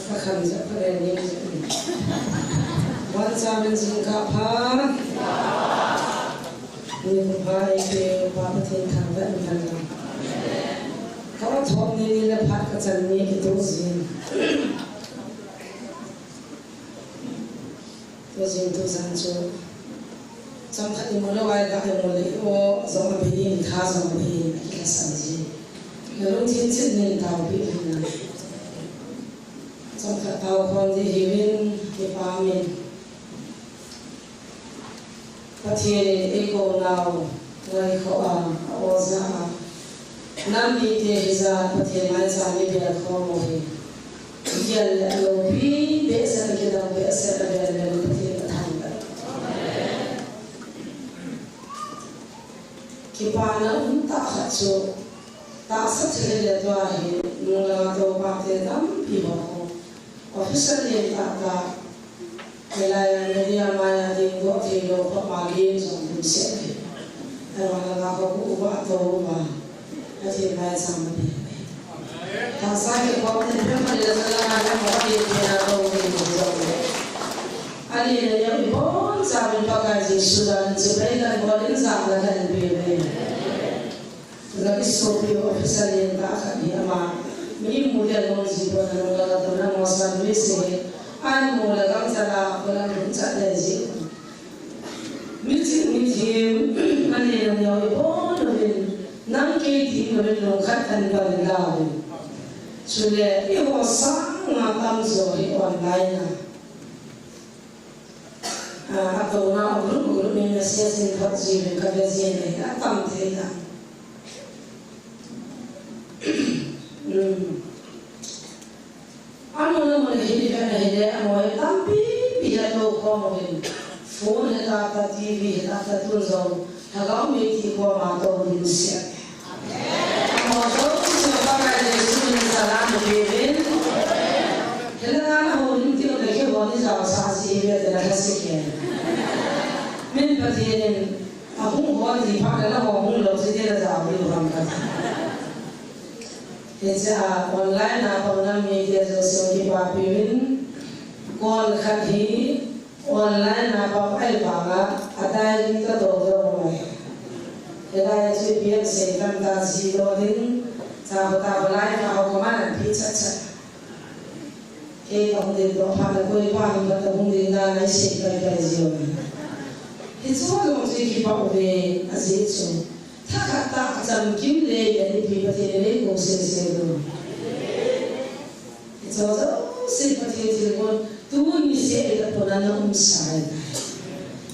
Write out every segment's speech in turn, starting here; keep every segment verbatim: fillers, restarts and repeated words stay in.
Pakhan ja pha le ni. Wan cha min jing ka pha. Ni ko pha e ke pa Pathen thang va in thang. Ka thom ni ni le pha ka chan ni ki tu jin. Tu jin tu jan chu. Chomkhat imu lou a, iga imu le o, jong abei in, tha jong abei in, akila san ji. Nalungthim chet in taopi in na. Chomkhat tao khom ding ahiuvin, kipa umin. Pathen in eikou nau, ngaikhoh a, a oja a. Nam mite hijat Pathen maicham ibel khom u hi. Igel le alopi behseh, akidang behseh, abel le Pathen athangvah. Kipana umtah khat chu, tahsa thilha le tua hi, nunglam a toupa te tampi ho. Officer lentah tah, hilai a media maiya dingdoh theilou kho ma lim jong dimset ahi. Ahivang langa kho uva tou uva. Pathen maicham abei. Tahsa kikhom ten phem ale jala langa kho ding thei na tou ding jong. Alina neo ibonchauvin Pakai Jesu dan in chibai kan bol in jam na kan pe uve. Ga kisopi officer lentah khat hi ama mi mu le long ji pon a nunglam a tuna mo san mi se. An mu le gangcha la a kholam hun chat le ji. Mi ching mi thim, ani nang yau ibon uvin, nang kei ti uvin long khat an bang la uvin. Chule, eiho sanga tamjo hi online a. Ah, atouna group group in message in thot ji uvin kave ji in atam thei tan. Hmm. Amun amun hi ni kana hi le, amun tampi pi atou khom uvin. Phone hi tah tah, T V hi tah tah, tun jong Lhagao mi ti khom a tou ding sia. Amun jouse Pakai Jesu min in salam pe uvin. Hilanga na houlim ti le keiho ni jaosah ji ve te na lhase ke. Min Pathen in ahung hon ti phat le nahung lou ji te na jao diu ham kati. Hiche a online a pang nam mite jouse kipapi uvin. Kon khat hi online a pang ahivanga, a diary ka to to mai. Hilai a chu ipi ham sei tam ta ji lo ding, cha ba ta ba lai ka hou ka man an pi chat chat. Kei ka hung ding doh phat le koi pa ham ba ta hung ding dan a isei pai pai ji lo. Hichu jong chu kipa uve ajeh chu. Thakhat tah a chamkim le, ipi Pathen in eikou sese diu. Hiche jouse Pathen thilgon, tuni seh le tapon a na um sai.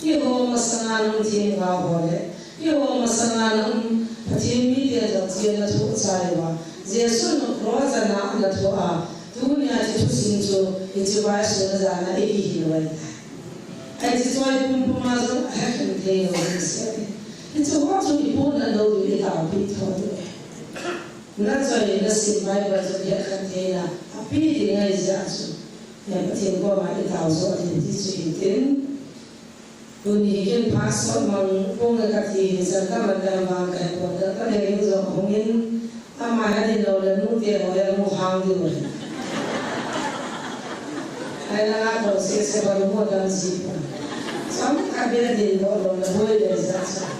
Eiho masanga na um themgao ho le, eiho masanga na um Pathen mite jong chena thu chai uva. Jesu na cross a na, na thu a, tunia hiche thusim chu, hiche vai sung a jana eihil uva ahitai. Hiche choi pumpum a jong ahekhen thei lou ding seh. Hiche ho chu ipohna lou ding, itaopi thou ding. Na choi na sim Bible chu hekhen theina api ding ahi jeh chun, Pathen koma itao joh ding ti chu hitin. Tuni hi ken pastor mang pong e kati hi, chan ka man le vang ka hepon, ka le ring jong hung in, ama hi adin lou le nute ho le mu hang diu ahi. Ahilanga tou sese ba lu mo dam ji pa. Chomkhat beh adin lou lou le boi le jeh chun.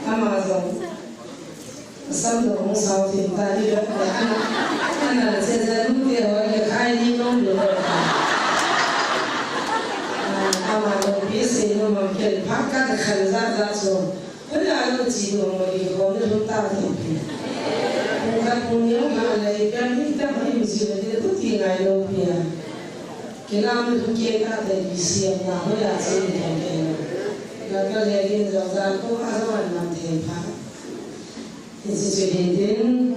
Ama jong Assam to hung sao thim ta ni lo. Ana, ana che ja lu te ho ye khai ni nom lo. Ama lo pi se no mam kel pha ka khan ja ja so. Hoiya lo chi lo mo ni ho ni lo ta ni pi. Ko ka ko ni ha le ka ni ta ma im ji le ko ti ngai lo pi ya. Ke la mi ko ke ta te pi si na hoiya chi ni ke. Na ka le ni ja ja ko a ja man nam the pha. Hiche chu hitin,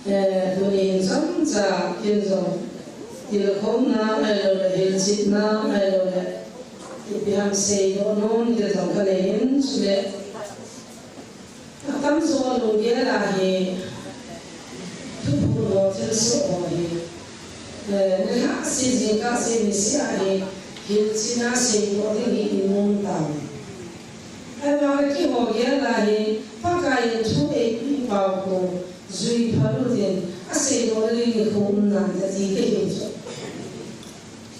eh, tuni hin chomcha kin jong tilkhouna ahilou le hilchetna ahilou le ipi ham seidoh nom ti jong ka nei in, chule atamjo lunggel a hi thuphon ho, thilsoh ho hi, eh, nilhah se, jingkah se, niseh a hi hilchetna seidoh ding hi i nom tauve. Ahivang keiho gel a hi, Pakai in thu eipeh pau khu, Jui phalut in, asei lou le ni khum nan ta ti ka hi chu.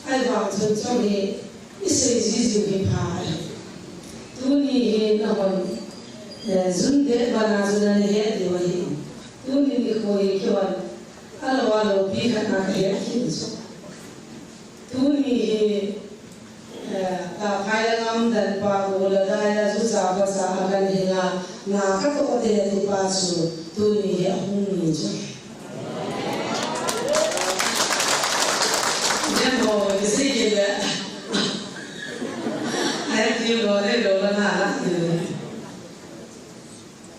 Ahivang chun chu hi, isei ji ji hi pha ahi. Tuni hi nahon, eh, jun de bana jun an he di wa hi. Tuni nikho hi kihon, alo alo pi khat na ka he ki chu. Tuni hi, eh, ta phai la ngam dan pa ko la da ya ju cha ba cha a kan hi nga, nga ka to de ti pa chu, tuni hi a hung ni chu. Dem ho, isi ke le. Ai ti lo le lo la na la ti.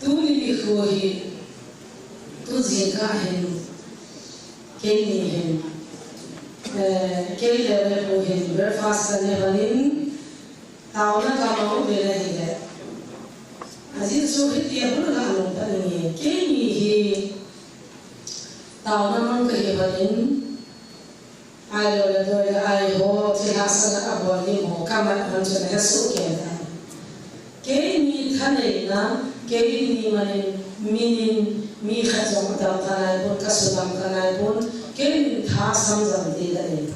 Tuni nikho hi, tu jingkah hin, keini hin, eh, kei le mepu hin, breakfast ka ne lhonin, taona ka mang u ve na hi le. Ajeh chu hiti a bul ka nung ta ni, keini hi, taona mang ka hi lhonin, Ai lo le doi le ai ho, thilha sa na a bol ni mo, ka mat man chu na he su ke ta. Keini thaneina, keini manin, minin, mi khat jong a dam ta nai pon, ka su dam ta nai pon, keini tha sam jam ti ka nei.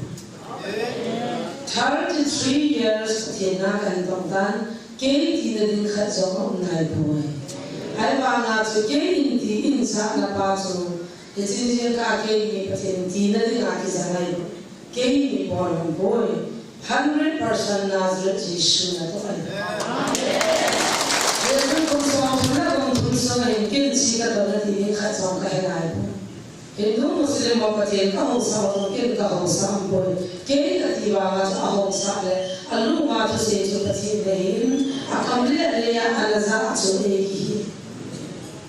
Thirty-three years, thina kan tong tan, kei tina ding khat jong a um nai poi. Ahivanga chu keini ti in sa na pa chu, Hiche jingkah keini Pathen tina dinga kija ngai. Keini bol hon boi. Hundred percent Nazareth Jesu natoh ahi. Jesu kum song thum le kum thum song hin ken chi ka dona ti ding khat jong ka he ngai poi. Hindu Muslim ho Pathen ka haosa ho ken ka haosa um poi. Kei ka ti vanga chu a haosa le a lung uva thusei chu Pathen ahin, a kam le a lei a ana ja chu ei hi.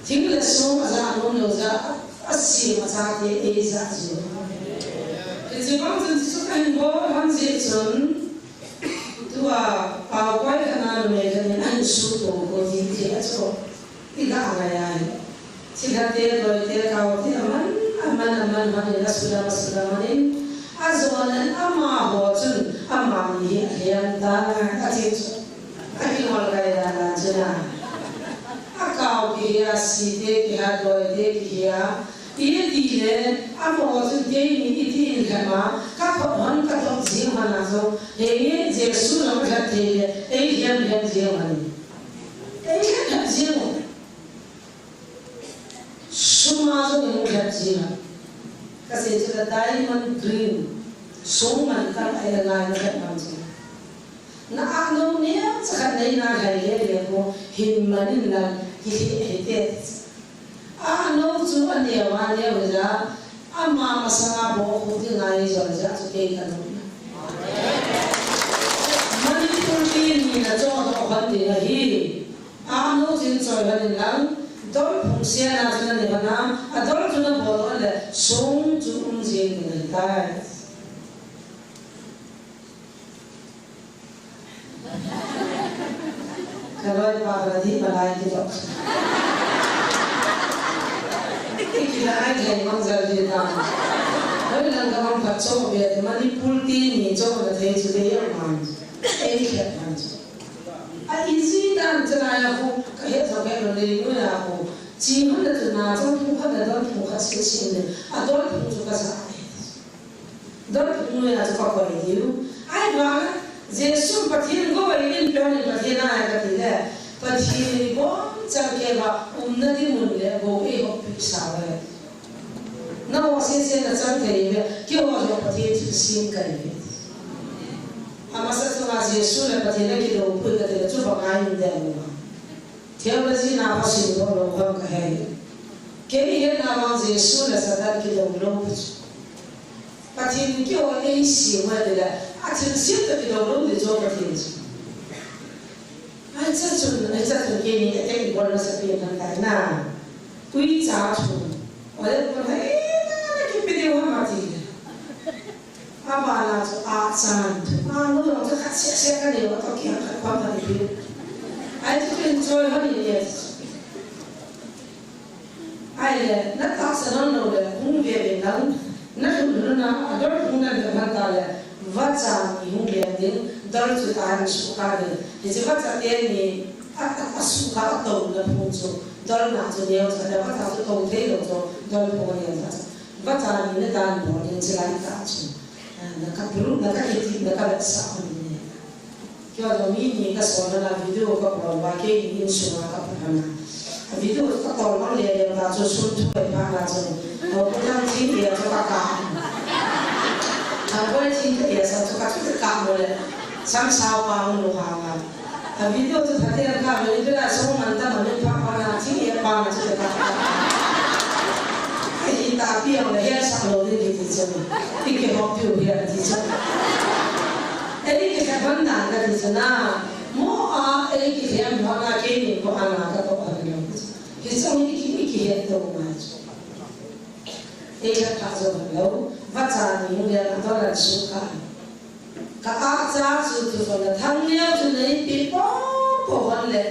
Thing le song a ja nom lou ja, a sima chate ei ja ji. Hiche bang chun chu ka hin bol hon jeh chun, tua pao koi khat na numei khat in ahin suto ko ti ti a chu. I ga ngai a hi. Thilha te, doi te, kao te, aman, aman, aman, aman, in a sudam, a sudam, aman in. A jon in amaho chun, amani hi a hiam ta, a ti chu. A kingol kai dan dan chu na. A kao kihi a, si te kihi a, doi te kihi a. I ti le, amaho chun keini i ti in lhem a, ka thot hon ka thot jing hon a jong, henge Jesu jong lhem thei le, ei lhem lhem jing hon. Ei lhem lhem jing hon. Sum a jong i mu lhep jing a. Ka sei chu la diamond green. Sum man tam a i la ngai lhep man chu. Na a no neo cha khat nei na lhai le le ko hin man in la hi hi hi te. A no chu a neo a neo hi la ama masanga bo khu ti ngai jol ja chu kei ka no. Manipur te ni na cho do khan ding ahi. A nu chin choi lhon in lang, dol phung siana chu na ne lhon a, a dol chu na bol lhon le, song chu um jing ding ahi tai. Ka loi pa ka di pa lai ki dok. Ki la ai thei mang jal di ta. Loi lang ka mang phat cho be, Manipur te ni cho na thei chu de yang mang. Ei khet mang chu. A easy dan chu nai a khu, ka het thou kei lou le, nu ya khu. Chi hun na chu na, chang thu khat na don thu khat sil sil le. A don thu chu ka sa. Don thu nu ya chu ka koi diu. Ai ba, Jesu Pathen go ai in pe in Pathen a ya ka ti le. Pathen ni bom chang ke ba, um na di mun le, go ei hop pi sa ba. Na ho sese na chang thei ve, keiho jong Pathen thilsem kahi ve. Amasa chunga Jesu le Pathen a kidopui kati le chu bangai in ding uva. Theology na pa sim lou lou bang kahe. Kei hetna vang Jesu le Satan kidou lou chu. Pathen keiho eisem uva le, a thilsem toh kidou lou ding chu Pathen chu. Ahi cha chun, ahi cha chun keini attack ibol masa pen lhon tai na. Uicha thu. Ole kon hai na na kipe diu ham ati. Abana chu achan. Anu jong chu khat seh seh ka nei uva toh kiang khat khom khat ipi. Ahi chu enjoy hon in e. Ahile, na tahsan lou le, hung ve ve lang, na lhun lhun a, a dol hung na ve man ta le, vacha ni hung leng ding, dol chu ta ni suhkha ding. Hiche vacha teni, a, a, a suhkha a touna phung chu, Dol na chu neo chu, na vacha chu to thei lou chu, dol po neo ta chu. Vacha ni ne dan po ni chu lai ta chu. Ah, na ka pru, na ka kiti, na ka sa ko ni ne. Kyo do mi ni ka so na video ka po ba ke ni in su na ka pa na. A video ka to ma le le ta chu sun thu e pa na chu. Au ko tang thi e chu ka ka. Ka ko thi e sa chu ka chu ka mo le. Sam sa pa mo ha ma. A video chu phaten ka ve, video a song man ta man pa pa na thi e pa na chu ka. Ai ta pi ang le he sa lo de ki ti chu. Ti ke ho pi u he ti chu. Ei ki ka ban na ka ti chu na. Mo a ei ki he mo na ke ni ko a na ka ko a lo. Ki song ni ki ki he to ma chu. Ei ka ka zo lo. Vacha ni le na to la su ka. Ka a cha chu tu so na thang leo chu nei pi po po hon le.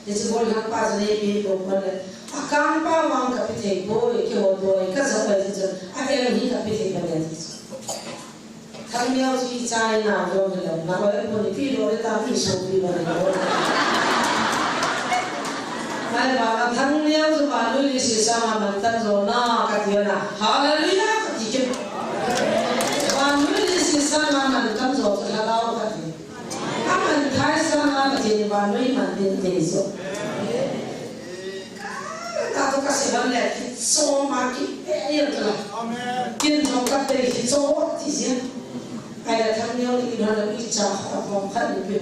Ni chu bol hak pa chu nei pi po hon le. A kang pa wang ka pi thei po e ke ho to e ka za pa ti chu. A ke hi ka pi thei pa le ti chu. Thang leo chu i cha e na lo le na o e po ni pi lo le ta pi so pi lo le lo. Mai ba na thang leo chu ba lu li si sa ma man tan zo na ka ti na. Hallelujah ka ti ke. Vannoi leiset sanga mantam jo chu Lhagao Pathen. Aman thei sanga Pathen vannoi man ding tei jo. Ka to ka se ban le kichom a kipe a ya to la. Amen. Kin jong ka pe kichom ti jia. Ai la thang neo ni na na mi cha kha bom khat ni pe.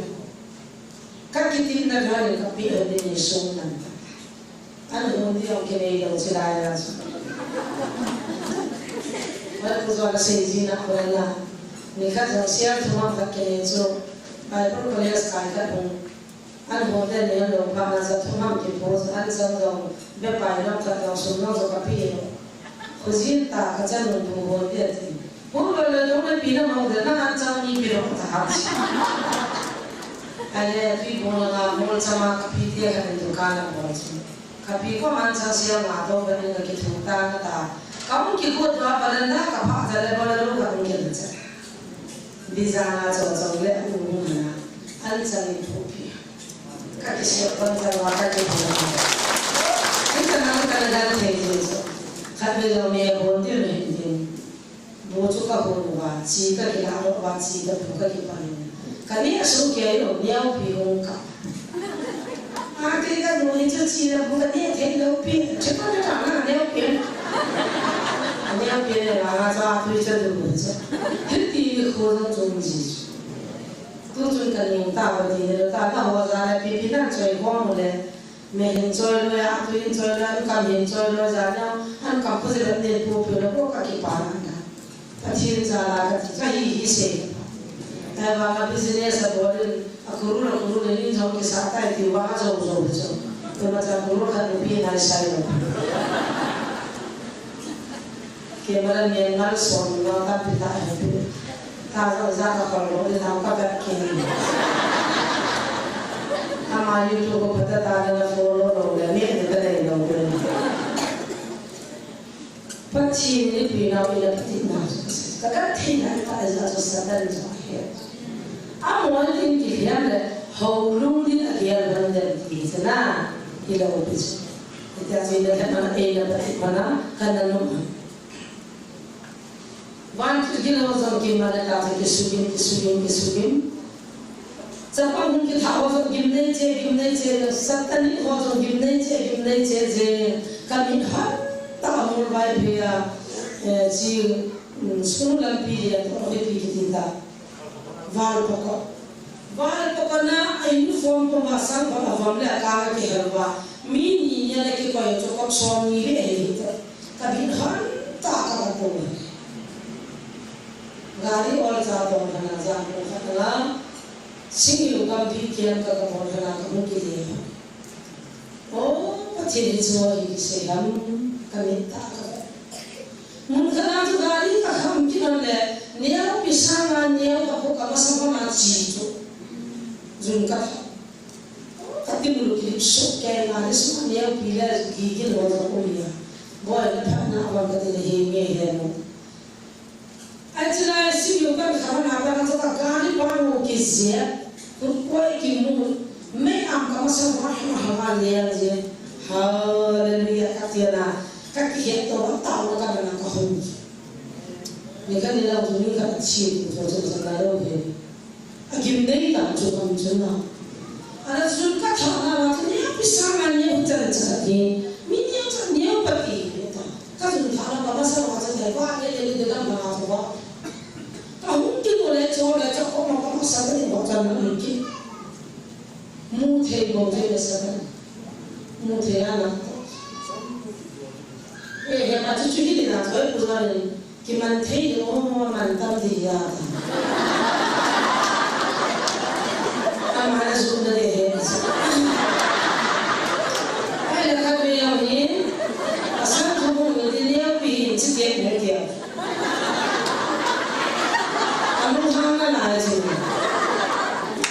Ka kitin na ga ni ka pe a ni sung nan. An hon ding jong kinei lou chu lai a chu. Bible chu ana sei jin a, nikhat jong share thum a khat kinei chu Bible college kai khat hung. An hon te nei lou phat na chu thum ham kipo chu an chang jong be pai lam khat jong sum jong chu ka pi lou. Khojin tah a ka chanu bu hon ding ati. Hon lou le, hon le pi na hon de na an chang ni pi lou ta ha. Ai le pi bol la hon chama ka pi te ka ni dukan a bol chu. Ka pi ko man chang sia nga to ka ni ka ki thu ta na ta. Ka hung ki ko to a pa na na ka pha ta le ba la lu ka hung ki na cha. Di za na cho cho le u na. An chang ni phu pi. Ka ki se pon ta wa ka ki phu. Ni ka na ka na dan thei ni so. Ka be lo me bon ti me ni. Bu chu ka hun uva, chi ka kila uva, chi ka bu ka kipan. Ka ni a su ke lo, neo pi hung ka. A ke ka nu ni chu chi la bu ka ni thei lo pi, chu ka ni ka na neo pi. Neo pi le la na cha tu cha du bu cha. Hi ti ni khu lo chung ji. Tu chung ka ni ta ba di le ta na ho za le pi pi na choi ko mo le. Me hin choi loi a, tu hin choi loi a, an kam hin choi loi a, jan a, an kam pu jilem ne pu pu lo ko ka kipa na ta. Pathen jal a ka ti, ka hi hi se. Ai vang a business a bol in, a kurul a kurul in jong kisa tai ti vang a jong jong jong. Te ma cha kurul khat nupi nai sai lo. Camera man malsomna tampi tah ahi. Tah jong ijat a khol lou ding ham ka vet kit e. Ama YouTube ko phat a tah jong a follow lou le, mi ni ka dei lou ding. Pathen in ipi nau ina pati na. Ka ka thei na ta ijat a Satan jong ahi. Amol in kilian le, houlung din a kian ban den ti na, ilo pi. Tia chu ina thei na, ina pati mana, ka na nu. Van chu gil ho jong gim mane ta chu kisugim, kisugim, kisugim. Chapang hung kitha ho jong gimnei che, gimnei che, Satan ho jong gimnei che, gimnei che, je. Ka mit hon ta mul bai phe a, eh, chi, mm, school lampi le, to pi kiti ta. Val pokok. Val pokok na a uniform puma sang puma vom le a kang a kihel uva. Mi ni nia le kikoi chu kop som ni ve ahi ta. Ka bin han ta ka ka to. Gari ol cha to hana ja ko khat la. Sing yu kam pi kiam ka ka bon hana ka mu ki le. O, Pathen hi chu hi kisei ham, ka mit ta ka. Mun khat a chu gari ka kham kit lon le, neo pi sanga neo ka pu ka masa mama chi chu. Jun ka tha. Ka ti mun ki lip so ke na ni sma neo pi le gi gi lo lo ko ya. Boi na pha na wa ka ti le he me he mo. Ai, chulai sing yu kan kha na ba na to ka gari ba mo ki zia. Kun koi ki mu. Me am ka masa wa ha ha wa le ya zia. Hallelujah, ka tia na, ka kihet to, ka tao na ka na ka hon. Ni ka ni lau tu ni ka chi tu tu tu tu na lo he. A gim nei ta chu kam chu na. Ana chu ka tha na wa tu ni a pisa ma ni u chan cha ni. Mi ni u chan ni u pa ti ni ta. Ka chu tha na ba ma sa wa cha dai wa ni ni de dam na wa. Ka hung ki ko le cho le cho ko ma ko ma sa ni wa cha na ni ki. Mu thei bou thei le sa kan. Mu thei a na. E he pa chu chu hi ti na thoi pu na le. Ki man thei le o mo man tam di ya ta. A ma na zu na le he. Ai le kha me ya ni. A sa thu mu ni le pi chi ke ne ke. A mu ha na na chi.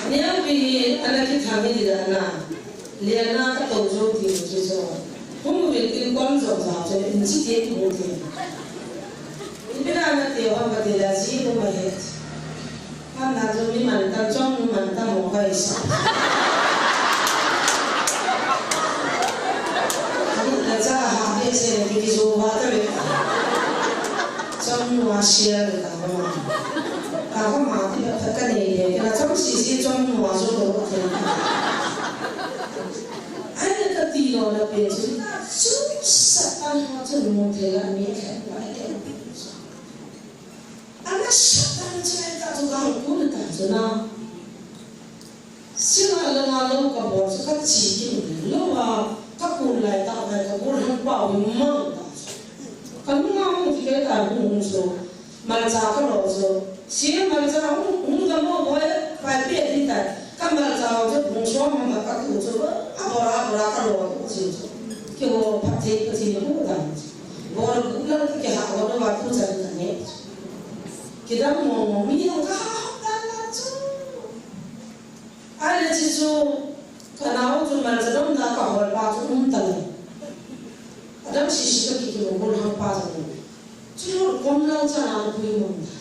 Ni a pi ana ki tha mi di da na. Lian na ka to zo ti ti zo. Hung vin tin kon zo za che in chi ti mu ti. In bina na ti hon ba ti la ji mu ma het. Kan na zo mi man ta chong mi man ta mo kai sa. Ni la cha ha be se ki ki zo ba ta be. Chong nu a share ta ba ma. Ka ba ma ti ba ta ka nei le. Ka chong si si chong nu a zo lo ta. Ai, ka ti lo na pe chu, chu Satan ho chu mu thei la mi khe la ke. Ana Satan chu ai ta chu ka ku na ta chu na. Sila la na lo ka bo chu ka chi ki lo a ka kun lai ta ka ka bur han pa u mang ta. Ka nu ma mu ki ke ta mu mu so. Malcha ka lo chu. Si malcha hung, hung ka mo boi, pai pe di ta. Ka malcha chu bung so ma ma ka tu chu. A bora, a bora ka lo chu chu. Ki ho phat thei ka chi mo da. Bor gu la ki ha ko ba tu cha ka ne. Ki dam mo mo mi ka ha da la chu. Ahile chu chu, ka nao chu malcha dom na ka hol pa chu um ta le. Adam si si ka ki ki bol hang pa chu. Chu lo kom lang cha na pui mong ta.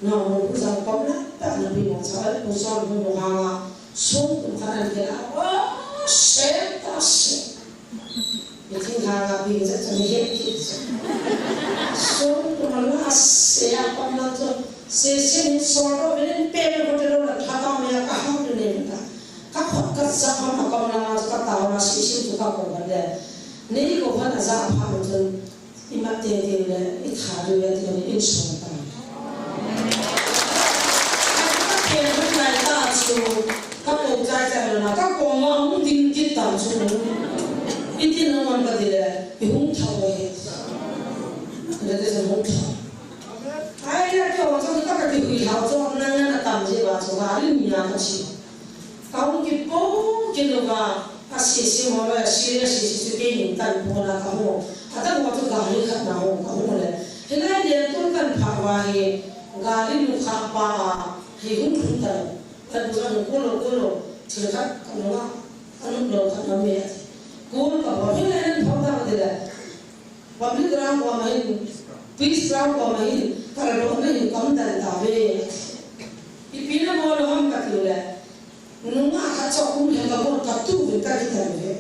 Na mo pu sa kom lang ta na pui mong cha, ai pu sa mo mo ha nga. Song kum ta na ke la. Oh, se ta se. Meeting ha nga pi cha cha ni he ki cha. So, ko ma la se a pa na to. Se se ni so ro ve ni pe pe ko te ro na tha ta me a ka ha ni ne ta. Ka khot ka sa ha ma ka ma na ka ta na si si tu ka ko ba de. Ni ko ha na za pha mo chun. I ma te te le, i tha du le te le in so ta. Ka pe ru lai ta chu. Ka ko chai chai lo na, ka ko ma hung ding kit ta chu. I tin na man ka ti le, i hung tha ko he. Le te hung tha. Ai ya ke wa chu ka ka ti hui hao chu, na na na tam je wa chu, wa ri mi ya ka chi. Ka hung ki po ki lo wa, a si si mo lo, a si le si si chu ke ning tan po na ka ho. A ta mo chu ka ri khat na ho, ka ho le. He lai le tu kan pha wa he, ga ri nu kha pa a, he hung hung ta. Ka bu zang kul lo, kul lo, thil khat ka nung a, ka nung lo khat na me. Kul ka bol, hin hin phone ta ka ti le. Public ground ko ma hin, peace ground ko ma hin, ka la lo na hin kam dan ta ve. Ipi na bol ham ka ti le. Nung a ka chok um le ka bol ka tu ve ka ti ta ve.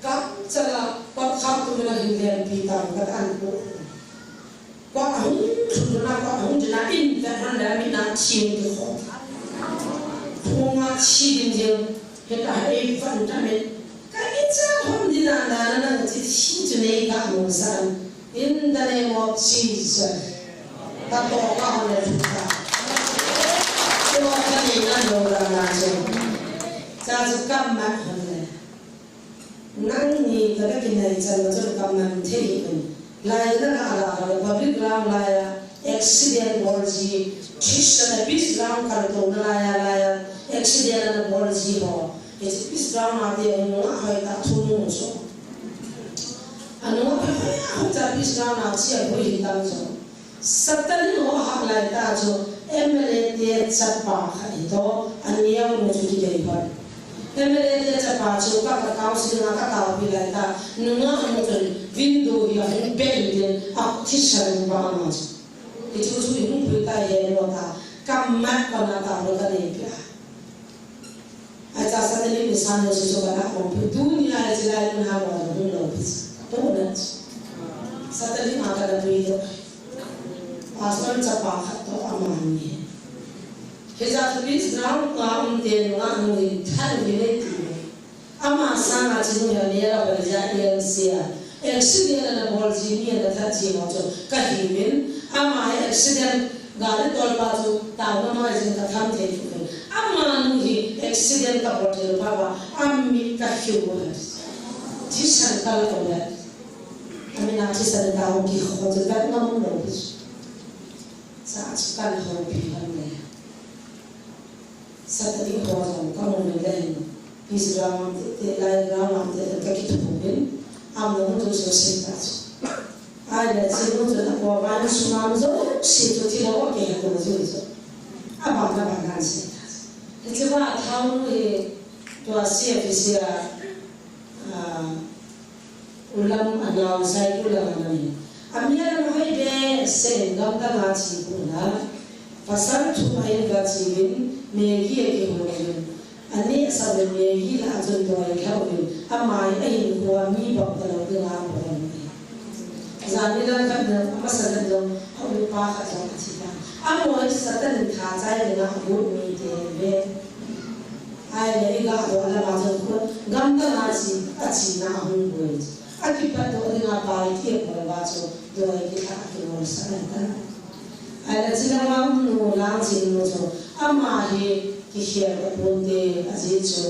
Ka chala, ka kham tu me na hin len pi ta ka an ko. Kwa ahung thun na, kwa ahung thun na, in ka han la mi na chi ni ko. Thunga chi din din, he ta he fan ta me. Ka i cha hon din na na na na chi chi chu nei ka mo san. In the name of Jesus. Ta to ka hon le ta. To ka nei na lo la na che. Cha chu kam ma hon le. Nangni ka, ka kinai chan ma chun ka man thei hi in. Lai na ka ala ka public ground lai a accident bol ji, Christian a peace ground kal to na lai a, lai a accident na bol ji ho. Hiche peace ground a te nung a hoi ta thu mu chu. Anung a hoi a hoi ta peace ground a chi a bui hi tam chu. Satan in ho hak lai ta chu M L A te chapa khat hi to, a neo nu chu kidei hon. M L A te chapa chu ka, ka council nga ka tao pi lai ta, nunga mu chun window hi a hung bel in a thi sa ring ba ma chu. Hichu chu i hung pui ta he lo ta, ka mat pa na ta lo ka nei pi a. Ai cha sa Satan in Sunday school chu kana hon pui. Tunia hiche lai mun a mo hung lou pi. Pu na. Satan in a kana pui to. Pastor chapa khat to amani. Hijeh chun please ground a um teng nunga nu hin thanop nei ti. Ama sanga chinu hi aneo a, Elsia, accident ana bol ji, mi ana that ji ho chu kahiuvin, ama hi accident gari tolpa chu taona mai jin katham thei uvin. Amanu hi accident kabol thei lou phat uva, amit kakhiu uve. Thisan kala uve. Amin a thisan tao kikho chu vet ngam lou pi. Sa chu kana houpi uve. Satan in ho jong kamu uvin, peace ground te, te, lai ground te, te kakithouvin, amanu tu jouse ta chu. Ahile chinu chu na ko van sumang jouse chu thil ho kihe to jouse. Abang na bang kan se ta chu. Hiche va thao nu hi tua C F C a, a, Ulam anao sai ulam anao. Ami alam hoi behseh in gamdang a che pon a. Pasal thum a in ga che uvin, Maggie akihon uvin. Ani asah uvin Maggie lah a chun doi alha uvin. Ama hi ahinkho a mi bang talou ding a abol uvin. Jan ni lang khat na, amasa lang jong, aupa khat jong athi tan. Amaho hi Satan in tha chai ding a agot mite ve. Ahile i ga doh lama chun khu gamdang a che, achena ahung boi. Akipat doh dinga pai ti abol uva chu doi kilha akibol sah ahitai. Ahile chilama um nu Langching nu chu ama hi kikhel kaponte ajeh chu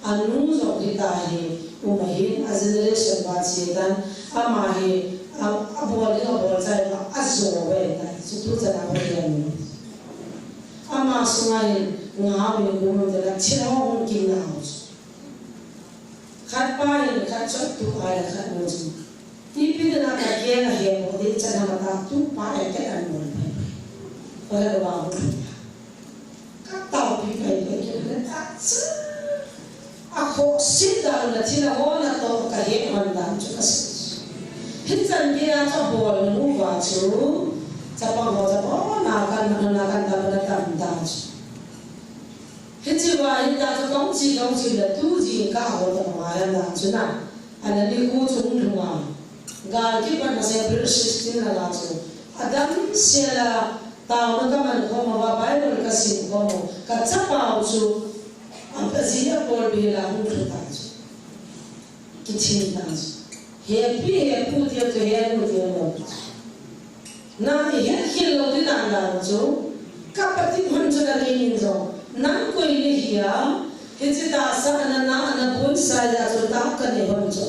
anu jong hita hi um ahin a generation uva che tan ama hi a, abol ding abol chai uva ajo uve tai chu tu chan a Pathen nu. Ama sunga hin ngah uvin kum um teng le thil ho hung kim nau chu. Khat pa hin khat chot tu ahile khat nu chu. Ipi dinga kakeng a he mo ding chan ham ata tu pa e te an mo. Ko he lo ba hung. Ka tao pi pai pai ke le ta chu. Akhohsah dan le thil a hon a toh kahet man dan chu kasei. Hichan gei a chu abol nung uva chu, chapang ho chapang ho na kan, na kan tam, na tam dan chu. Hiche uva hita chu kong chi, kong chi le tu jingkah ho tobang a dan chu na. Ana nikho chu hung lhung a. Gal kipat masang April sixteen langa chu. Adam sela taona kaman khom uva Bible kasim khom u. Kachapau chu. Aji apol bela hung lhung ta chu. Kithing ta chu. Hepi, hepu tia chu henu tia lo. Na ihet khel lou ding dan dan chu. Kapatip hon chu nanei nin jong. Nang koi nahi a. Hiche tahsa ana na ana bonsai a chu tah kanei hon chu.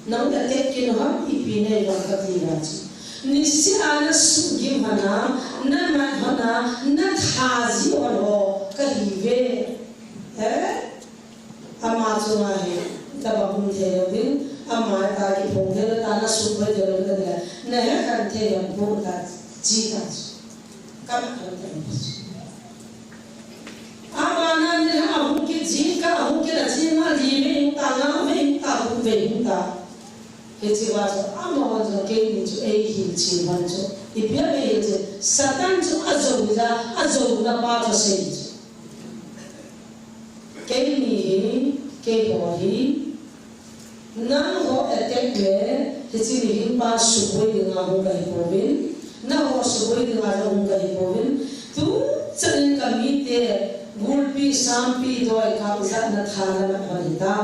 Nang attack kit u ham ipi nei vang kati a chu. Niseh a nasuhgim hon a, namat hon a, natha ji hon ho kahiuve. Eh? Ama chunga hi, tabang um thei lou ding, ama ta kiphong thei lou ta, nasuhboi thei lou ding, nahe khen thei lou ding, pu ta, chi ta. Kam khen thei lou. Abana ni ahung kit jing ka, ahung kit a jing a, li vei hung ta, nga vei hung ta, thum vei hung ta. Hiche va chu, amaho chu, keini chu, eihil chim hon chu. Ipi a eihil chim, Satan chu ajou ja, ajouna pa chu sei chu. Keini hi, keiho hi, nangho attack le, hiche mihem pa suboi dinga hung kahi pouvin, nangho suboi dinga jong hung kahi pouvin, tuchan in kamite, gulpi, sampi, doi, kap, jat, natha, namat hon hita.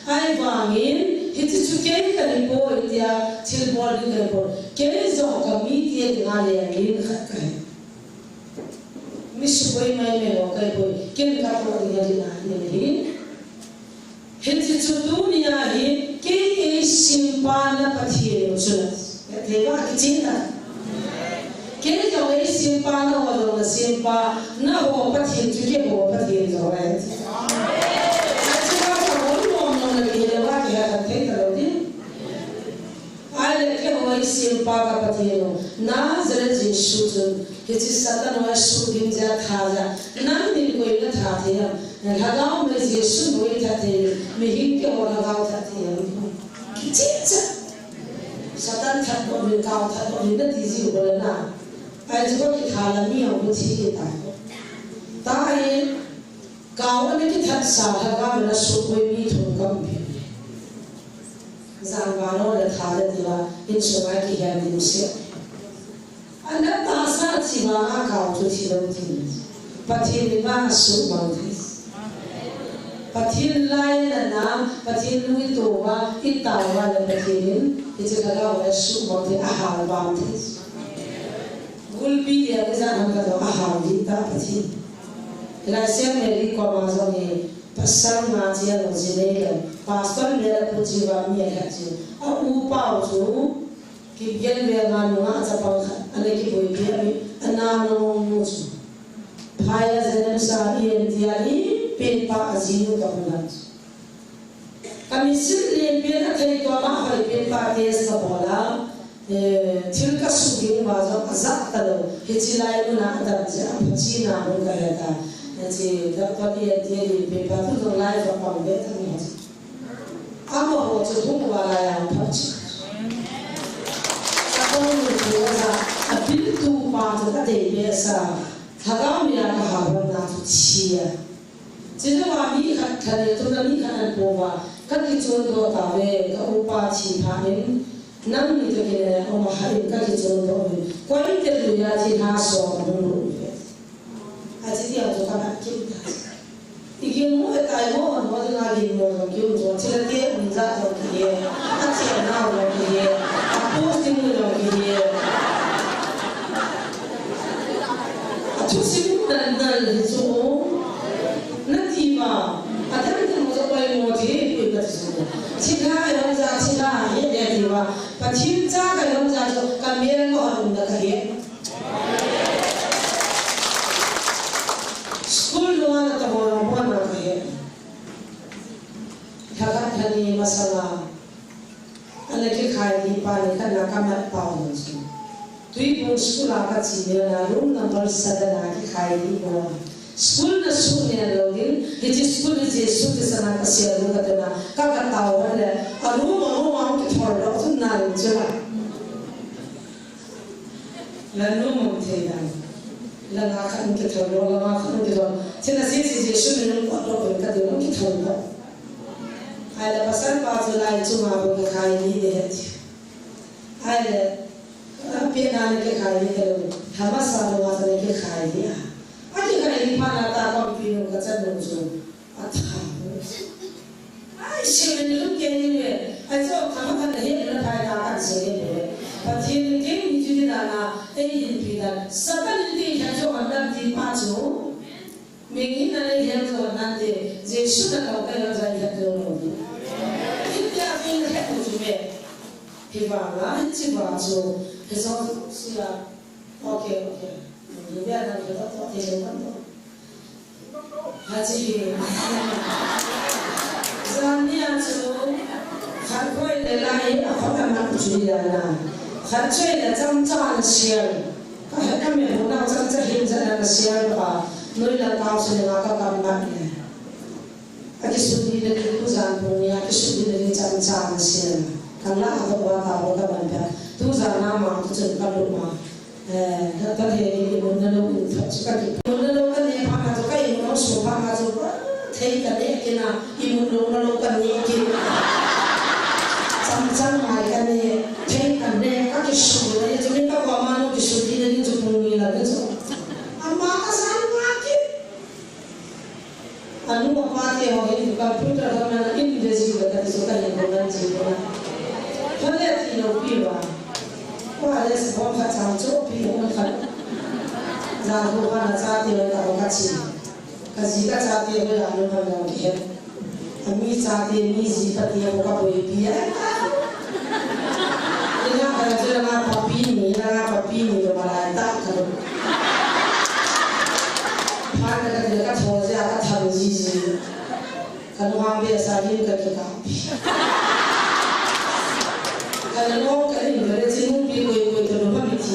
Ahivangin, hiche chu kei kahi poi tia, thilbol ding kahi poi. Kei jong kamite dinga lengin khat kahi. Mi suboi mai mai ho kahi poi, ken katoh ding adin ahi. Hiche chu tunia hi, kei eisempa na Pathen u chu na. Thei va kiching na. Kei jong eisempa naho jong nasempa, naho Pathen chu keiho Pathen jong ahi. Hiche va ka hon nom nom na kihe le va kihe khen thei talou ding. Ahile keiho eisempa ka Pathen u, Nazareth Jesu chun, hiche Satan u asuhgim jeh a tha jeh a, nangnin koi natha thei ham, Lhagao mei Jesu bou itha thei, mihem keiho lhagao that thei ham. Kicheh cheh. Satan that bou min, kao that bou min nati jiu bou le na. Ahi chu kitha la mi hung thi tai. Tahi, Kau ana kithatsa lhagao ana suhboi mi thum kaum hi. Jan valo le tha le dia, insunga kihen ding se. Ana tahsa thi vanga kau chu thi lou ding. Pathen in vang asuhmang thei. Pathen lai in ana, Pathen lung i touva, i taova le Pathen in, hiche lhagao hi asuhmang thei, ahalvam thei. Gulpi dia ijat ham khat ahal ding ta Pathen. Hilai Saint Mary koma jong hi, pasal nga chia lou ji nei lou. Pastor le la pu ji va mi a khat ji. A upa u chu, Kipgen Veng a nunga chapang khat, ana kiboipi a mi, ana nung nu chu. Phai a jenem sa i en tia i, pen pa a ji nu ka hung han. Ka misil lenpen a thei tua ma hoi pen pa test ka bol a, eh, thil ka suding uva jong a jat talou. Hiche lai muna a dam jeh a phachi na hung ka het a. Hiche doctor i en tia lenpen pa tu jong life a pang ve ta ni. Amaho chu hung uva lai a phachi. Ka pang nu chu a ja, a bil tu pa chu ka dei be sa. Lhagao mi a ka ha hon na chu chia. Chujouva mi khat, khat le tuna mi khat an pouva, ka kichondoh tauve, ka upa thi phat in, nangni toh kinai a um a ha in ka kichondoh uvin, koi tah lui a thilha som ahung lut uve. Achuti a chu ka nat kit ta. I ginmo e tai mo, mo dinga ginmo jong kium jong, thilha te um jat jong kihe, a chenna jong kihe, a posting jong kihe. A thusim nal nal hi chu. Na ti ma, a dang dang mo sa pai mo ti, pi ka ti su. Thilha jong ja, thilha hi le ti ma. Pathen cha ka jong ja chu, ka mel mo ha um da ka he. School nunga na ta mo na mo na ka he. Lha khat lha ni masanga. Ana kikhai lih pa ni khat na ka mat pau lou chu. Tuibuong school a ka che leu na room number seven a kikhai lih bou. School na suh nel lou ding, hiche school hi Jesu thisan a ka sel lou ka ti na, ka, ka tao hon le, a room, a room a hung kithol lou, thum na lou chu la. La nu mong thei dan. La nga khat hung kithol lou, la nga khat hung kithol. Thina sese Jesu min hung kot lou, ka ti hung kithol lou. Ahile pasal pa chu lai chunga bou kikhai lih ding ahi. Ahile, a, pehna le kikhai lih talou. Lha masa lou a le kikhai lih a. A kikhai lih phat na ta kompi nu ka chan nu chu. A tha. Ai, se men lum ke ni ve. Ai, chu tha ma kan he na phai ta kan se ni ve. Pathen in kei ni chu di dan a, ei hin pi dan. Satan in kei kha chu an dan ti pa chu. Mihing in ahin het lou nante, Jesu in ahin het lou nante. Hitia ahin het lou chu me. Hivang a, hiche vang chu, hiche vang chu, okay, okay. Ni bia na ke to, to, te le to. Hachi hi. Jan nia chu, khat koi le lai, a khat a mat chu ya na. Khat choi le cham cha na sial. Ka he ka me hu nau chang cha hin cha na ka sial ka. Noi la kau se nga ka kam mat le. A kisut ni le tu jan pung ni a kisut ni le chang cha na sial. Ka la a to wa ka wa ka ban ka. Tu jan na ma tu chen ka lu ma. Eh, ka ta he ni mun na lo u tha chu ka ki. Mun na lo ka ne pha ma chu ka i mun lo su pha ma chu. Thei ka ne kina. I mun lo na lo ka ne ki. Cham cham mai ka ne, thei ka ne, ka kisu na, ye chu ni ka kwa ma no kisu ki na ni chu pung ni la ni chu. Ama ka san ma ki. Anu apa te ho hin computer ho na in de ji ka ti so ka ni ko nan ji ko na. Ka le ti lo pi wa. Wa le se bom ka chang chu pi ko na ka. Ja ko ka na cha te ka ko ka chi. Ka ji ka chate ho a lunghan jong kihet. A mi chate, mi ji pate ho ka boipi a. Ina ka chu langa papi ni, langa papi ni lo malai ta ka lo. Phan ka ka ka tho ja ka tham ji ji. Ka lunghan be sa hin ka ki ka. Ka lo ka hin ka le chi mu pi koi koi to lo ma mi ti.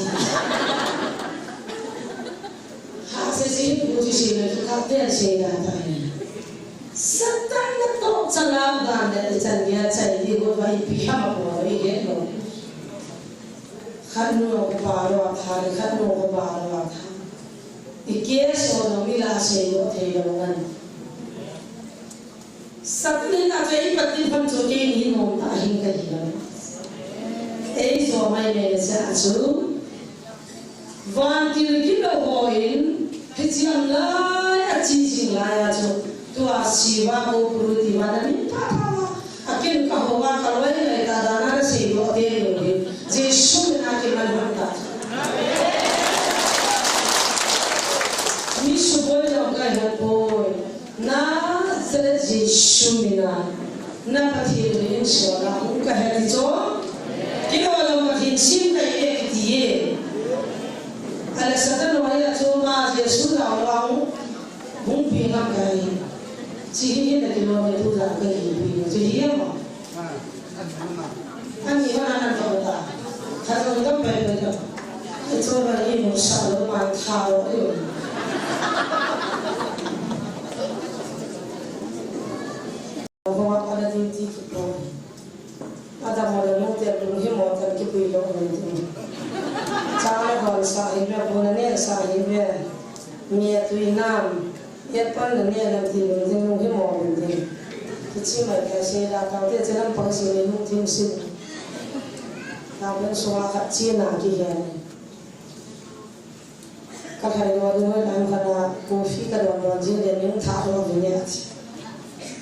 Ha, se se, bu ti se na tu ka te se na ta ni. Satan na to chala dan le chan ya chai di go bai pi ha ma ko ri he lo. Khat nu ko pa lo tha le, khat nu ko pa lo tha. I ke so no mi la se lo thei lo nan. Satan in a chei pat in phan chu keini nom ta hin ka hi lo. Ei zo mai le le sa chu. Vantil kilou ho in, hichi ang lai, a chi jing lai a chu, tua siva ko puru ti va na min pha pha va. A kin ka ho va ka loi lai ta da na ka sei lo te lo hi. Jesu min a ki man hon ta. Mi su boi jong kai ho poi. Nazareth Jesu mina, na Pathen in suala hung ka he ti chu. Kilo lo Pathen sim ka e kiti e. Ale Satan no ya chu ma Jesu la lo hung pi ngam ka e. Chi hi na kilo me tu la ka e pi. Chi hi ma. Ani hana na to ta. Kha to ngam pai pai ta. Ito ba ni mo sa lo ma tha lo yo. Ho ma pa na ti ti ki ko. Ada mo le mo te lu hi mo ta ki pui lo mo ti. Cha le hon sa hi me, bu na ne sa hi me. Mi a tui nam. Yet pan na ne lam ti lung ding lung hi mo lung ding. Kichi mai ka se la tau te che lam pang si ni lung thim si. Tau pen sunga khat chi na ki he ni. Ka thai lo ding lo lam khat na coffee ka don don ji le ning tha lo vi ne a chi.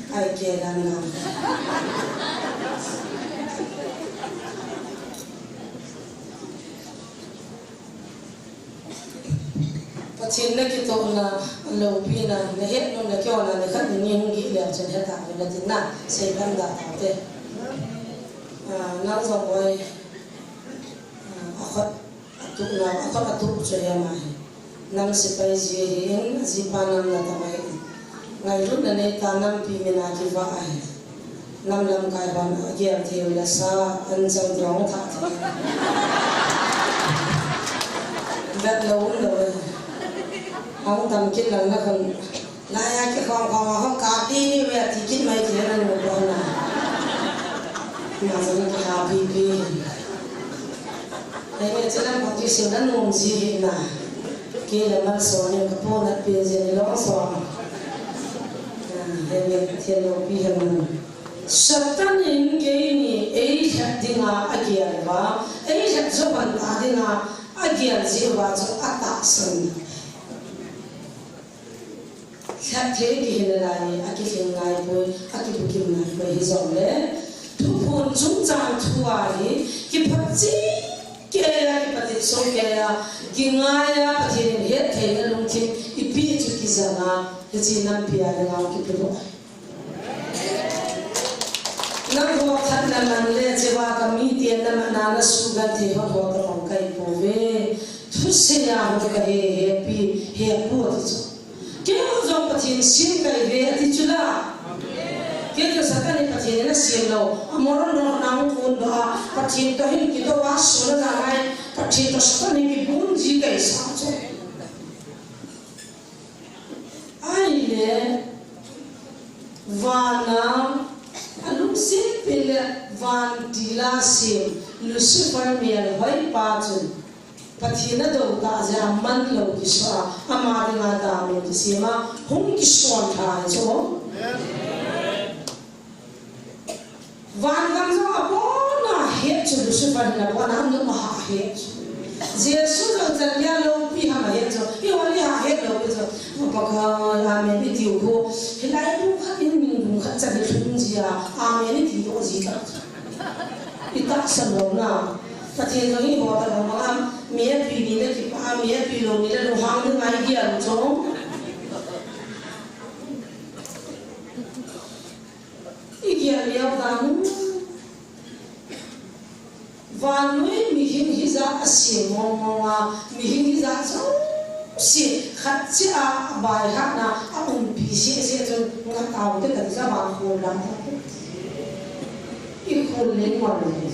Ai ke dan na. Pathen na kitohna, loupina, na hetnom na kiona, na khat ni ni hung gih leu chun heta na tin na, sei pan da ta te. Ah, nang jong boi, ah, a khut a tuh na, a khut a tuh chu he ma hi. Nang sepai ji hi in, a jipa nang na ta mai in. Ngailutna nei ta nampi min a kivah ahi. Nam lamkai hon a gel thei u le sa an chang dong tha thei. Vet lo um lo e. Hong tam kit lang na khun. Lai a kikhom khom a hong kapi ni ve ti kit mai ti na nu ko na. Ma jong kihapi pi. Henge, che lam pati sing na nom ji hi na. Kei le Malsawm in ka ponat pen jin i lawng sawm. Ah, henge, Pathen loupi hen. Satan in keini ei lhep dinga a gel uva, ei lhep jo pan ta dinga a gel jeh uva chu a tahsan. Lhep thei kihi nalai, a kilhing ngai poi, a kibukim ngai poi hijongle, thuphon chungchang thu a hi, kiphot cheh keiya, kipatit sung keiya, kingai a, Pathen in hettheina lungthim i peh chu kijang a, hiche nampi a dinga kipedoh. Nangho khat naman le, cheva ka mite naman a, na suhgal thei ho ho ka mong kai pouve. Thusei a ho ka he, hepi, hepu ti chu. Keiho jong Pathen sem kahi ve ati chu la. Kei chu Satan in Pathen in asem lou. A moron doh na hung kun doh a, Pathen toh hin kidoh a, sun a ja ngai, Pathen toh Satan in kibun ji kahi sa chu. Ahile, van a, alungset pen le vantil a sem, Lucifer melhoipa chun, Pathen adou tah jeh a aman lou kisoh a, ama dinga damlou kisem a, hung kisonlha ahi chu. Vangam jong abon a het chu, Lucifer hin abon a, anop a ha het chu. Jesu jong chan dia loupi ham ahet chu, eiho hi ha het lou pi chu. Pakai, amen itiu khu. Hilai lungkhat in, min lungkhat chan i lhung ji a, amen iti doh ji tah. I tahsan lou na. Pathen jong eiho tobang a, mi atui ni le kipah a, mi atui lou ni le lunghang ding ngai dia chu. I gel leu dan. Vannoi mihing hijat a sem mong mong a, mihing hijat jouse khat cheh a, a baihatna a umpi seh seh chun, nga tao te kati ja van khol dan ta. I khol leng wan le.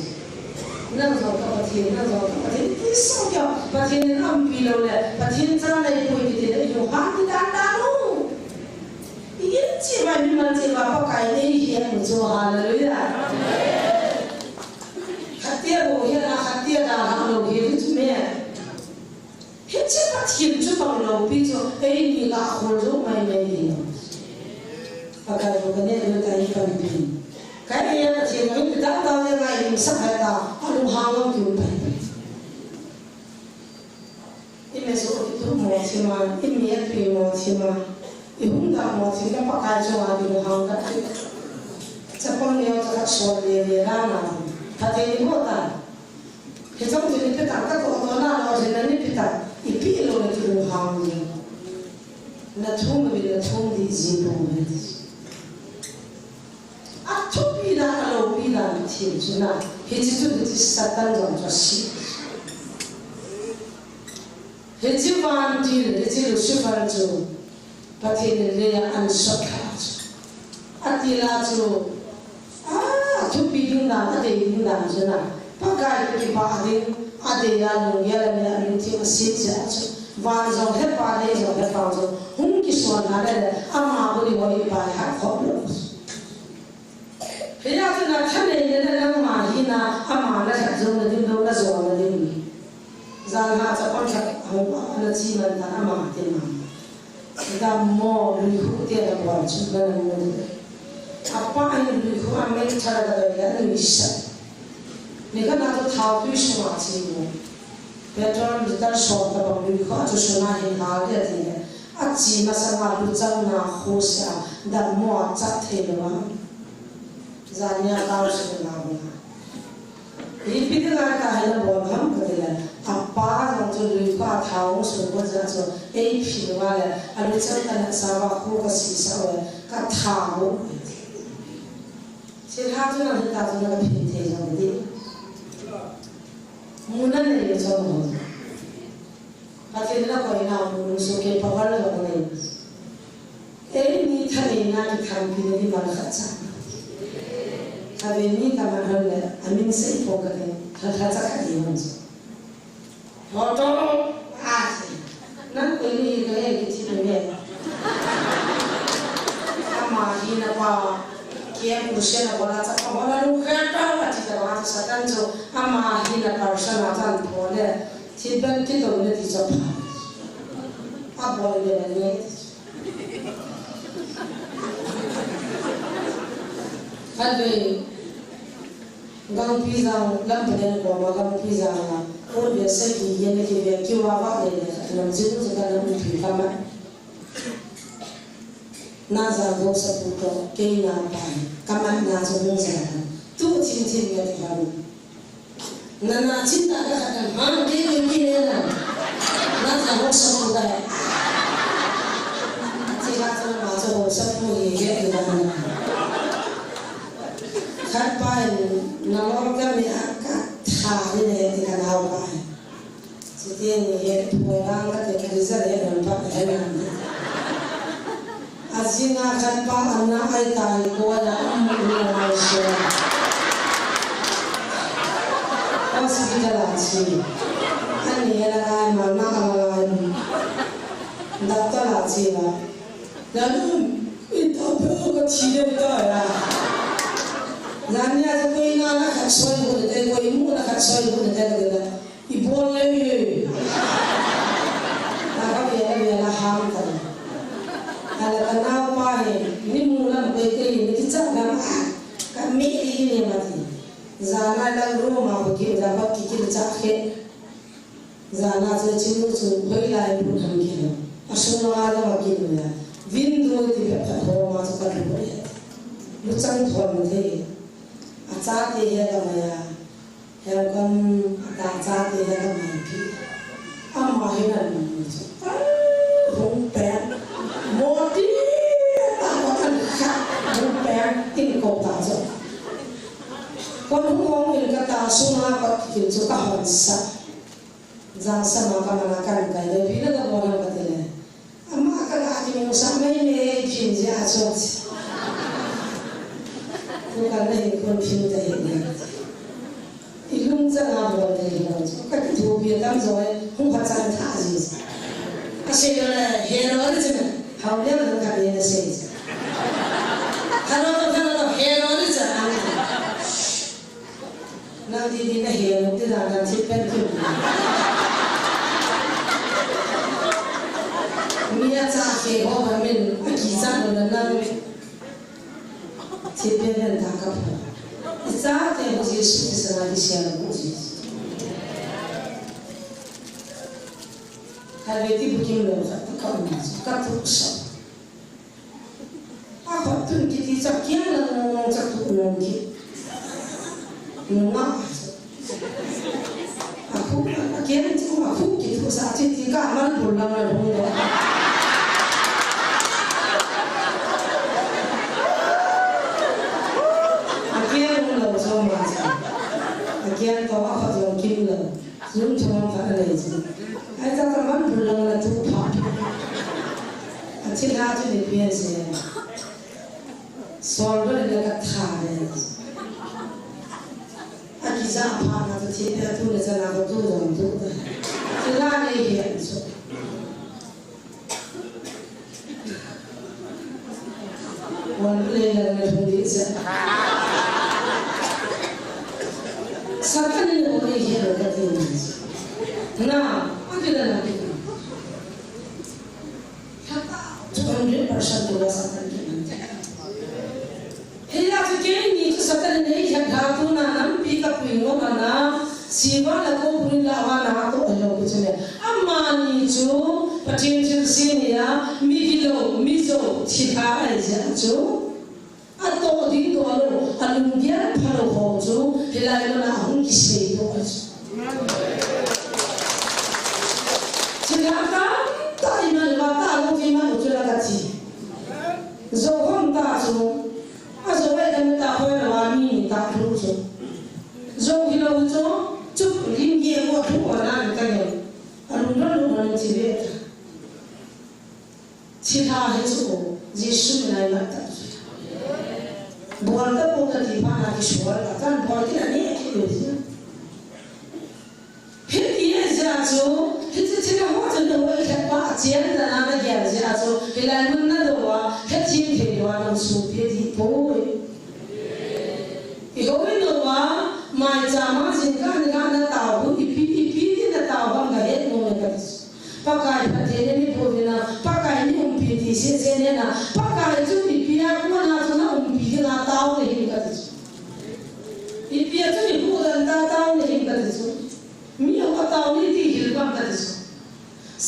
Nang jong ka Pathen, nang jong ka Pathen, ti song kya, Pathen in umpi lou le, Pathen cha nei poi kiti le, i lunghan ti dan dan u. I in cheh uva, mimal cheh uva, Pakai in eihet u chu, hallelujah. Khat te bou hi na, khat te dalha lou hi chu me. Hiche Pathen chu bang loupi chu, eini lah khol jou mai mai hi. Pakai bu kane lu ta i pan pin. Kai ya Pathen in ta ta le ngai lim sa hai ta, alunghang ang kiu pai. I me su ki tu mo thima, i mi a tu mo thima, i hung da mo thima Pakai chunga kilunghang ka ti. Chapang neo cha ka sol le le ra na. Pathen in ho ta. Hichong chu nipi tah ka toh toh na lou, hinna nipi tah ipi lou na kilunghang ding. Na thum a, na thum ding ji lou na. A thupi dan, a loupi dan thil chu na. Hiche chu, hiche Satan jong chu asi. Hiche vantil, hiche Lucifer chu Pathen in leiya ahin sot lha chu. Atil a chu, a, athupi ding dan, adei ding dan chu na. Pakai toh kipah ding, adei a lunggel a le alungthim aset jeh a chu. Van jong hepa, lei jong hepa chu. Hung kisol lha le le, ama bou ding ho hi pai ha khop lou. Hiya chu na thanei le na nangma hina, ama na lhat jou na ding lou, na jou na ding. Jan ha chapang khat hung a, ana chi man ta ama te ma. Dammo luikhu te na bol chu na nang na ding. Apa in luikhu a mei thar da le ya ni sa. Ni ka na to thau tui sunga chi mo. Petrol liter som tabang luikhu a chu suna hin hal de ti le. Achi masanga luchang na khu sa, dammo a chat thei lou a. Jania tao su na hung a. Ipi dinga tahi na bol ham ka ti le. Apa jong chu luikhu a thau su ko ja chu ei phi lou a le. Aluchang ka na sa va khu ka si sa le. Ka thau. Thilha chu nang hita chu na ka phin thei jong di. Muna nei le chong ho. Pathen na koi na mun so ke pa wal ho nei. Eini thanei na ki thanpi na di mal khat cha. Ka ve ni ka man hon le, amin sei po ka di, khat khat cha ka di hon so. Ho to, a se. Nang koi ni ka e ki thi ni me. Ama hi na pa, kem kurse na bola cha pa bola nu kha ta wa ti ta wa Satan chu, ama hi na person a chan po le. Thil ban kidong le ti chu pha. A bol le le. Khat ve, Gangpijang, Lampaden koma Gangpijang a, Pon ve sa ki yen ki ve ki wa wa le le, nam jin chu ka nam phi ka ma. Na ja go sa pu to, kei na pa, ka ma na chu hung ja. Tu chin chin ve ti ha. Nana chin ta ka khat na, "Ha, ke ke ke ne na." Na ta ho sa ko ka. Ti ka ta na ma ta ho sa ko ye ke ke na na. Khat pa in na lo ka mi a ka tha ni ne ti ka na pa. Ti ti ni he po ra ka te ka ri sa le na pa he na. Ajing a khat pa ana ai tai ko ya amu na mai se. Hospital a chi. Ani la ngai ma na la ngai. Doctor a chi la. Nanu, ita pe ka chi de ta ya. Nani a ko ina na khat soi ko de ko imu na khat soi ko de de. Ibol le ye. Na ka ve la ve la ham ta. Ala ka nao pa he, ni mu lam pe ke ni ki cha na ma. Ka mi ni ni ma ti. Jana la ru ma ko ki la ba ki ki cha khe. Jana chu chi nu chu hoi lai bu tham ki lo. A su na la ma ki lo ya. Vin do ti pe pha ho ma chu ka lu ya. Lu chang thon the. A cha te he la ma ya. Hel kan ata cha te le ka mai pi. Ama hi nan ni chu. Hung pen. Mo ti ta ko kan kha. Hung pen tin ko ta chu. Kon hung hung in ka ta sung a ko kin chu ka hon sa. Jang sa ma ka ma na kan kai le pi na ka mo na ka te le. Ama ka la ki mo sa mai me phin je a chu. Ko ka na hin kon phin te hin. I lung chang a bol thei lou chu. Ka kithopi a tam jo e, hung pha chang tha ji. A sei lou le, he lou le chu. Hao le lou ka be na sei. Hello to, hello to, he lou le chu. Nang di di na he lou ti da na thi pen tu. Mi a cha ke ho ba min, a ki cha lou na nang. Thilpeh pen ta ka pha. Ichate ho Jesu Christa na kisel bu ji. Khatvei ti bukim lou khat ka um ji. Ka tu sa. A khat tun kiti cha kiang lang nong cha tu nong ki. Nong a. A khu, a kiang chu a khu kiti sa chi ti ka man bul lang la bul lo. A kiang lo so ma sa. A kiang to a khat lo kim lo. Lungthim khat a nei chu. Ai ta ka man bul lang la tu pha. A thilha chu ni pian se. Sol bal le ka tha le. A kija pha na tu thi pe tu le cha na ko tu dong tu. Thilha nei hi an chu. Wan le le le thum di sa. Satan ni o ni he lo ka ti ni. Na, a ki da na ki. Two hundred percent tu la Satan ki man. Hila chu keini chu Satan nei khat ha tu na nampi ka pui ngom ana, siva la ko pui la wa na to lo ku chu le. Amani chu Pathen thilse nia, mi gilou, mi jou, thilha ahi jeh chu. Atoh ding toh lou, alunggel phalou ho chu, hilai mun a hung kisei toh ahi chu. Thilha tamtah iman uva, talou iman u chu la ka thi. Jou hom ta chu, ajou e kan ta hoi la wa mi ni ta thu chu. Jou hilou chu, chu lim ye ko thu wa na ni ka ye. Alung lou lou na ni thi ve ta. Thilha hi chu, Jesu min a i mat ta chu. Bol ta bol ta ti pha na kisual ta, kan bol ti na ni ki lo ti. Hiti jeh chu, hiti thilha ho chu na hoi khat pa a chian ta na na gel jeh chu, hilai mun na do a, khat thim thei do a na su pi ti poi. I hoi no a, mai cha ma jing ka ni ka na tao hu, ipi, ipi ti na tao ham ka het mo me ka ti. Pakai Pathen in ni boh uvin a, Pakai ni umpi ti seh seh nen a, Pakai chu ipi a kona chu na umpi ding a tao le hin ka ti chu. Ipi a chu i huhdoh ta tao le hin ka ti chu. Mi a tao ni ti hil pang ka ti chu.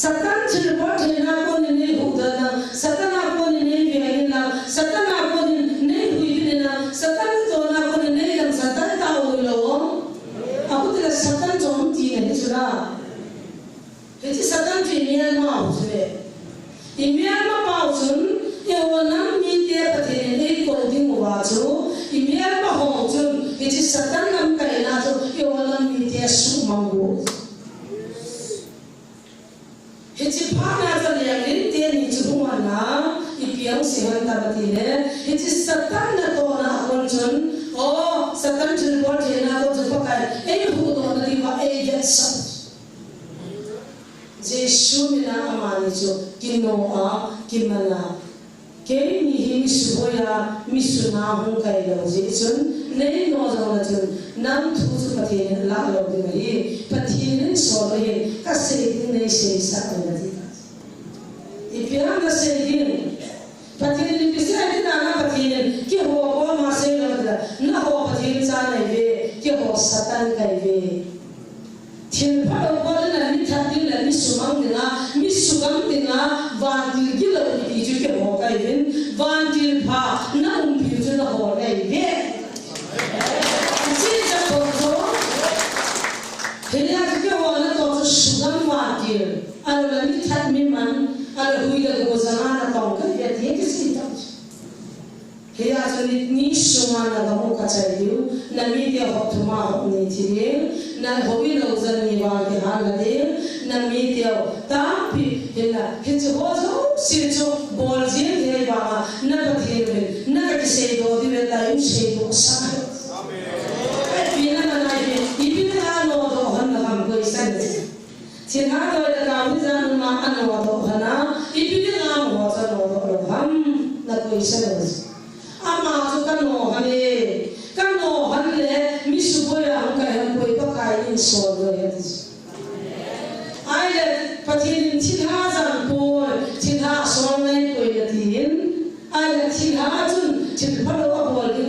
Satan thilbol theina kon in nei huhdoh na, Satan a kon in nei veng in a, Satan a kon in nei huhdoh in a, Satan tohna kon in nei lam Satan tao lou. A khu ti le Satan jong ti na hi chu la. Hiche Satan chu i melma u chu le. I melma pau chun, eiho nam mite Pathen in eikou ding uva chu, i melma ho chun, hiche Satan lamkaina chu, eiho nam mite asuhmang u. Hiche phat na chu leng lim teni chu hung ana, ipi hung sei ham ti le, hiche Satan natohna a kon chun, o, Satan thilbol theina kon chun Pakai, eihuhdohna diuva, eivetsah. Jesu min a amani chu kino a, kiman a. Keini hi mi suboi a, mi suna hung kai lou jeh chun, nei no jong le chun, nang thu chu Pathen in alah lou ding ahi, Pathen in sol ahin, ka sei ding nei seisah un ati. Ipi ham na sei ding? Pathen in ipi sei ding na, na Pathen in, keiho koma sei lou ding, nangho Pathen cha nai ve, keiho Satan kai ve. Thil phalou bol in a mi that ding le mi sumang ding a, mi sugam ding a, vantil gilou ipi chu keiho kai uvin, vantil pha na umpi u chu nangho nai ve. Hiche ja pon chu, hinia chu keiho natoh chu sugam vantil, ahilou le mi that mi man, ahilou le hui le go janga natong kai ve ti kisei tah chu. Hia chu ni, ni sunga na gam u kachai diu, na mite hop thum a hop ni thi ding, na houin lou jan ni vang kihal na ding, na mite u tampi, hinla, hiche ho jouse chu bol jing thei vanga, na Pathen uvin, na ka kiseidoh diu ve ti, um seidoh sah. Amen. Ipi na na nai hi, ipi na nodoh hon na ham koi san. Thilha toh le kau hi jan uma anodoh hon a, ipi dinga amaho chu anodoh lou ham, na koi san lou. Ama chu kano hon e, kano hon le, mi suboi a hung kai hon koi Pakai in sol lou ahi ati. Ahile, Pathen in thilha jang poi, thilha sol ngai poi ati in, ahile thilha chun, thil phalou abol ding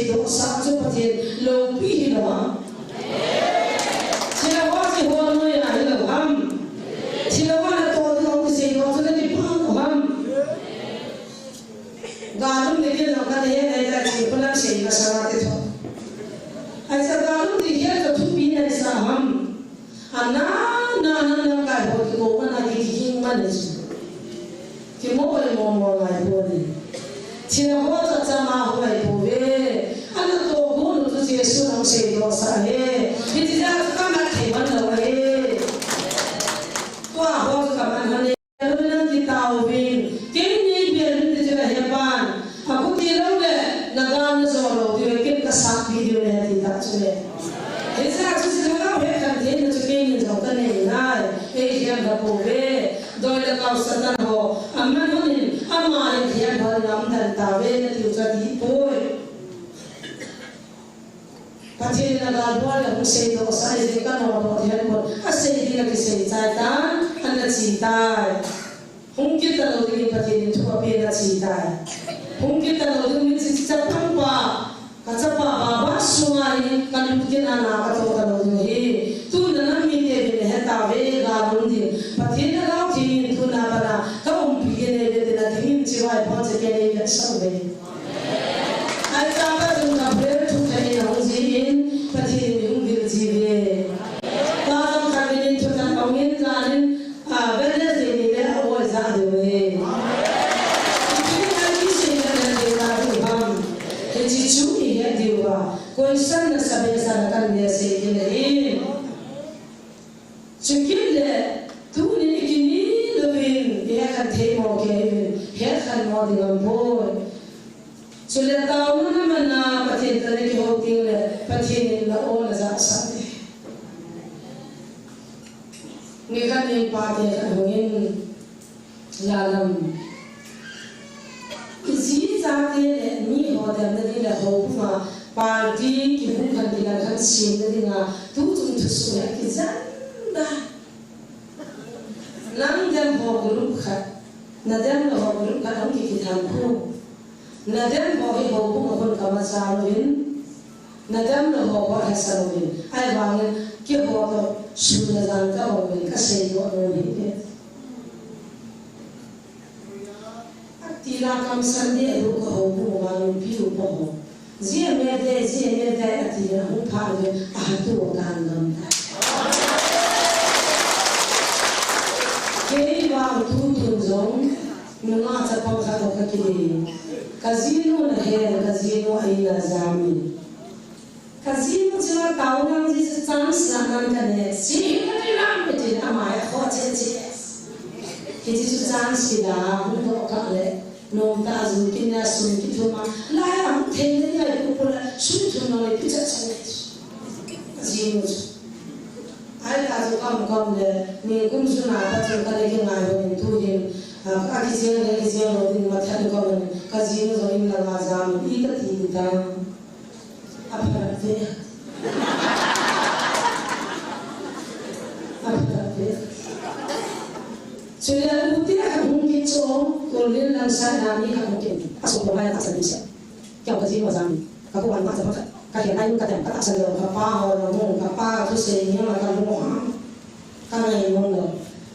Seidohsah chu Pathen loupi hilou ham? Thilha ho chu hol noi a hilou ham? Thilha ho natoh ding a hung kiseidoh chu nakipah lou ham? Gal um ding kiti jong kanahet nai tai, thil khu nasei masanga ti tho. Ahi chu gal um ding kiti chu thupi nahisah ham? Ana, na, na, na, lamkai ho kikouna kiging man ahi chu. Kimo oi mo mo ngai poi. Thilha ho chu achama hung ngai pouve. Anatoh gon u chu Jesun ahung seidohsah ahi. Hiti jeh a chu kamat thei man lou ahi. Tua ho chu kaman hon e. Nang kitaovin, keini bel min ti chu nahepan, akhuti lou le, nagal najo lou diu, ken kasakpi diu ahi ti tah chu le. Hijeh a chu Lhagao hekhen theina chu keinin jong kanei nai, eilhem lha pouve, doi le kau Satan ho, aman hon in, ama in lhem lhon in aumden tauve, natiu chu adih poi. Pathen in agalbol le hung seidohsah ahi jeh in kanodoh thei pon, asei ding akisei chai tan, ana che tai. Hung kit talou dingin Pathen in thu apen ache tai. Hung kit talou ding, mithi chapang pa, kachapa baba sunga hi kalut kit a na katoh talou ding ahi. Tun na nam mite uvin nahe tauve, gal um ding. Pathen Lhagao Theng in tuna pat a kaumpi kit e ve tin, adingin chibai pon che kei nei vetsah uve. Ahi chu Pathen Gabriel thuthah in ahung jin, Pathen in hung vil jiuve. Tua jong khat in thuthah ahung in, jan in, a, Wednesday ni le a-oi jah diu ahi. Ipi a kisei le le ding ta diu ham? Hiche chu ihet diu va. Koisan nasabeh sa na kan le sei ding ahi. Chukit le, tunin ikini louvin, ihekhen thei mo kei uvin, hekhen mo ding aum poi. Chule taona naman a Pathen toh nakihou teng le, Pathen in na-o najahsah ding. Nikhat in pate khat hung in, Lalam. Iji chate le miho demna ding le houbung a party kibung khan kilang khan semna dinga tuchung thusoh hi akijen da. Nang dem ho group khat, nadem lou ho group khat hung kikithang khu. Nadem ho hi houbung a hung kamasa uvin, nadem lou ho bou hesa uvin. Ahivangin keiho toh sun le jan kabang uvin kaseidoh nom ahi. Ati la kamsan deh a, houbung uva nupi upa ho. Jia me deh, jia me deh, ati le hung phat le, ahatu akan gam tai. Kei vang tutun jong, nungah chapang khat toh kakidei. Kajinu nahe, kajinu a in a jam in. Kajinu chunga taona jeh chu chance la nan kanei. Si hi kati lam kati le ama hi kho che che. Hiche chu chance kila hung doh kah le. Nomtah a ju kin a sum kithum a. Lai a hung thei le ni a ipu pu le sum thum lang ipi cha cha le. Kajinu chu. Ahita chu kaum kaum le. Nikum sung a pat chu kale kingai hon in tu hin. A, akicheng le kicheng lou ding matha in kaum in. Kajinu jong in langa jam in kati ta. Aphat ve. Aphat ve. Chule ute khat hung kit chu, Kolin lang sa na mi khat hung kit. Asung ko mai ta sa ni sa. Kya ka ji ma jam. Ka ko wan ma sa ma ka. Ka ke nai ka tem ka ta sa lo ka pa ho lo mo ka pa ka thusei ni ma ka lo ha. Ka ngai mong lou.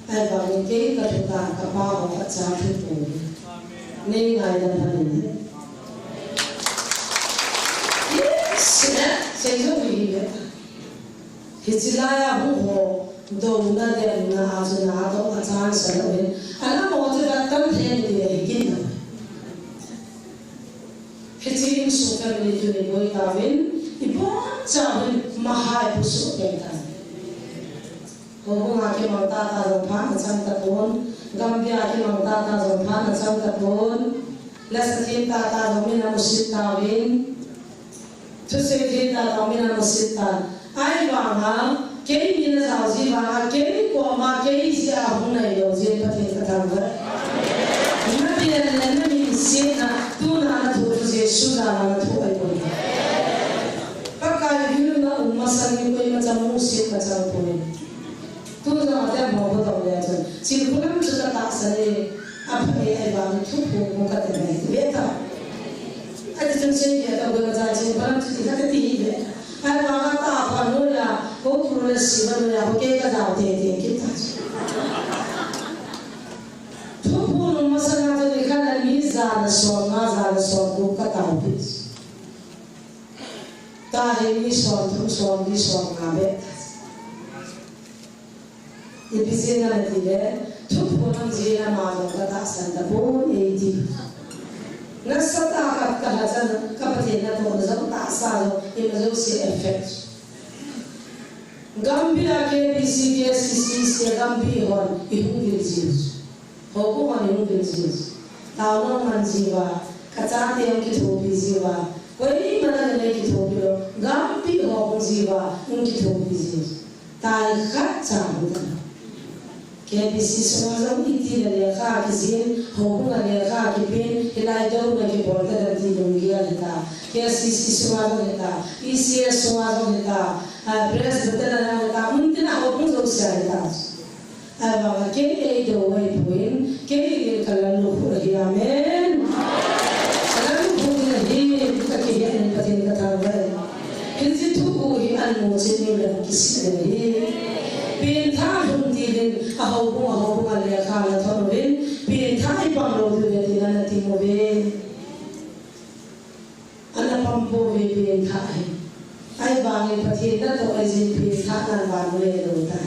Ahivangin kei ka thutah ka pa ho khatcha thu poi. Nei ngaidam hon in. Yes, eh, sei jo hi le. Hiche lai a hung ho, douna demna a chu natoh a chance alou hin. Ana mo chu ka tam thei ti le hi kin na. Hiche insung family tuni boi tauvin, ibonchauvin mahai pusuh kei tauvin. Houbung a kimang tahtah jong phat nachan tapon, Gambih a kimang tahtah jong phat nachan tapon, lasa thim tahtah jong min amusit tauvin, thusei thim tahtah jong min amusit tan. Ahivanga, kei min ajao ji vanga, kei koma, kei jeh a hung nailou jeh in Pathen kathangvah. Napen le namin setna, tuna nathoh chu Jesu jal a nathoh ahipoi. Pakai vil na um masangin koima cha musit kachang poi. Tun jong adem ho ho dong le chun. Chilkhu lam chu katahsan e, apha e, ahivang thuphong ho katem e, ve ta. Chun sei dia ka gol ja chin param chu ti ka ti hi le. Ai ba ka ta pa no ya, ko kuru le si ba no ya, ko ke ka da te te ki ta. Thuphon masanga chu ni khat a mi ja le som nga, ja le som gup ka tao pi. Tahin mi som thum, som li, som nga be. Ipi jeh inem itile, thuphon jeh a ama jong ka tahsan tapon e ti. Nasatah a ka lhacha, ka Pathen natohna jong tahsa jong, ima jouse effect. Gambih a K B C, K C C, C A Gambih hon, i hung gil jing. Houbung hon i hung gil jing. Taona man jiuva, ka chate hung kithopi jiuva, koima na nei kithopi lou, Gambih ho hung jiuva, hung kithopi jing. Tai khat cha hung ta. K B C sunga jong iti le lekha kijin, houbung a lekha kipen, hilai douna kibol ta dan ti lunggel hita. K C C sunga jong hita, E C S sunga jong hita, ah, Presbyterian a jong hita, mun tina houbung jouse a hita. Ahivanga kei eidou ahipoi, kei in ka lalnop ahi, amen. Ka lalnop ding ahi, ka kihet in Pathen ka thangvah e. Hiche thuguh hi anuchin in lang kisih ding ahi. Pengthah lhun tin, a houbung, a houbung a lekha na thot uvin, pengthah i pang lou diu ahi tin ana ti uve. Ana pang pouve pengthah hi. Ahivangin Pathen natoh ahi jeh in pengthah nan vang le lou tai.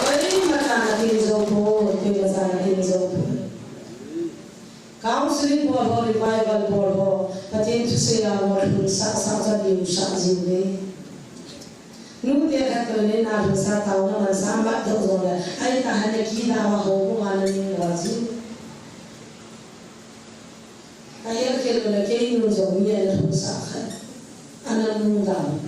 Koima chan a kin jou poi, koima chan a kin jou poi. Counseling bol ho, revival bol ho, Pathen thusei a ho lhunsah sah, lhunsah jing uve. Nute khat toh le na lhunsah, taona mansah, amat doh jongle, ahi tahen le kidou a houbung a na ning lou jing. Ka hel khel le kei nu jong mi ana lhunsah khat. Ana nung dam.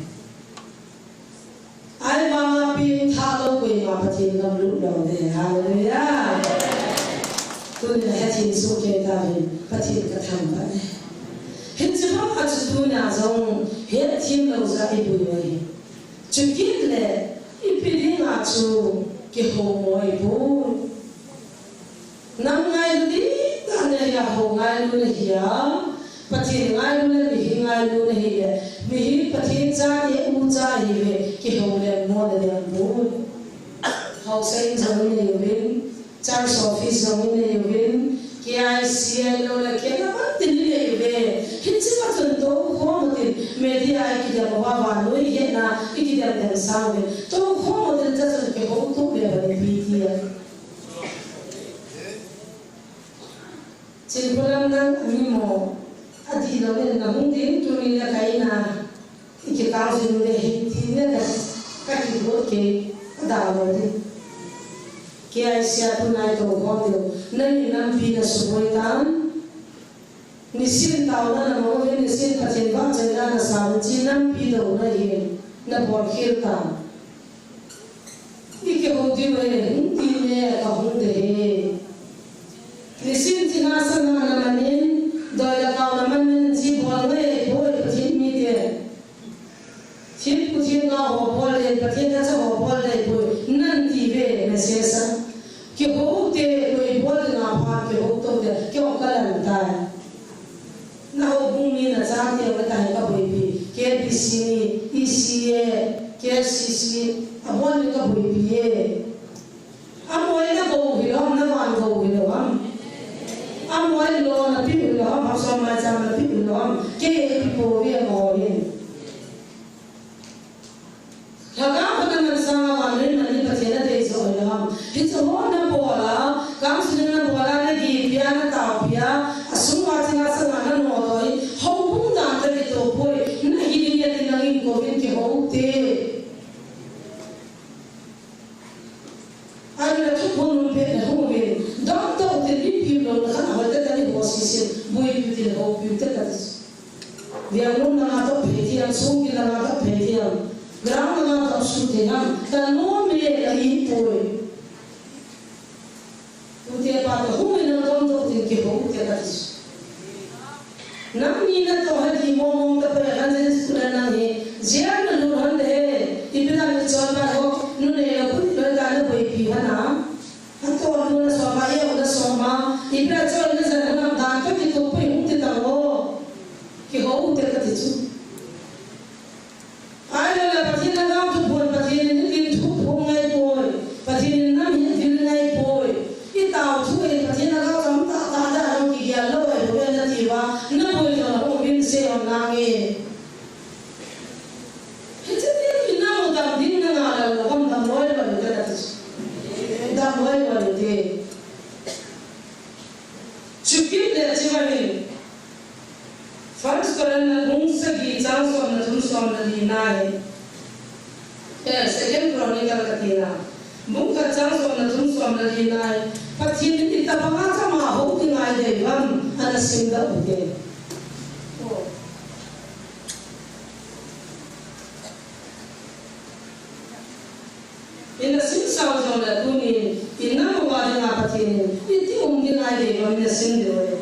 Ahivanga pengthah lou koima Pathen gam lut lou ding. Hallelujah. Tunia hethem soh kei tauvin, Pathen ka thangvah e. Hiche bang a chu tunia jong hethem lou jeh a i boi uve. Chukit le, ipi dinga chu kihou mo ahipoi. Nam ngailu ding tah nahi a, hou ngailu nahi a. Pathen ngailu le mihem ngailu nahi le, mihem Pathen chate ucha ahiuve, kihou le mo le ding poi. Haosa in jong inei uvin, Church office jong inei uvin, K I C ahilou le, kei na man tin inei uve. Hiche ma chun toukhom utin, media a i kidem uva, vannoi hetna i kidem dem sang uvin. Toukhom utin, chua chun kihouto uve, vannoi pi ti a. Chinphu lam nang mi mo, adih lou le na hung ding, tuni le ka in a. I kikah jing le hi ti le ka, ka kibol kei, ka dalou ding. K I C a tuna i toukhom diu, na in nampi na suboi tan. Nisin taona na mo uvin, nisin Pathen vahchoina na sa uvin, hiche nampi douna hi na bolkhel tan. I kihou diu ahi, hung tin le ka hung ding ahi. Nisin thina sana na man in, doi le kao na man in, hiche bol ngai ahipoi, Pathen mite. Thempu themgao ho bol le, Pathen lhacha ho bol le ahipoi, nan ti ve message a. Kihou te, koi bol dinga phat kihou tou te, kihou ka lan tai. Na houbung mi na chate ho le tahi ka boipi, K B C ni, E C A, K C C, abon ni ka boipi e. Amoi na gou hilou ham, na van gou hilou ham. Amoi lou na pi hilou ham, hapsa maicham na pi hilou ham. Kei pi pouve amoi hin. Lhagao khut a man sanga vannoi man hi Pathen a dei jo hilou ham. Hiche ho na bol a, counseling na bol a, na gihpi a, na taopi a, asunga thina sanga na nodoh a, houbung dan tah kitoh poi, na hi ding ahi ti nangin kouvin kihou te. Ahile thuphon hung peh le hung uvin, dam tah u te, lim kim lou le khat a hoi tah tah ni ho sisi, boipiu te le houpiu te kati. Veng lung langa toh phei thei ham, songpil langa toh phei thei ham, ground langa toh sut thei ham, ka nom e, ka in poi. Tute pa toh hung in nang dom toh tin kihou te kati. Nang ni natoh hi mong mong tapoi, evangelist pu le nang hi, jail na lut hon le, ipi dinga na chol ba ho, nu le lo pu lo ta na boipi hana. Atoh nu na soma, ye na soma, ipi dinga chol na jan na dan pa kitoh poi hung ti tang o. Eh, Second Chronicle kati na. Bung khat chang som le thum, som le li na. Pathen in itobang a chama hou ding ahi dei ham, ana simdoh u hite. Oh. Ina simsah u jongle tuni, ina mo a dinga Pathen in iti um ding ahi dei ham, ina sim diu ahi.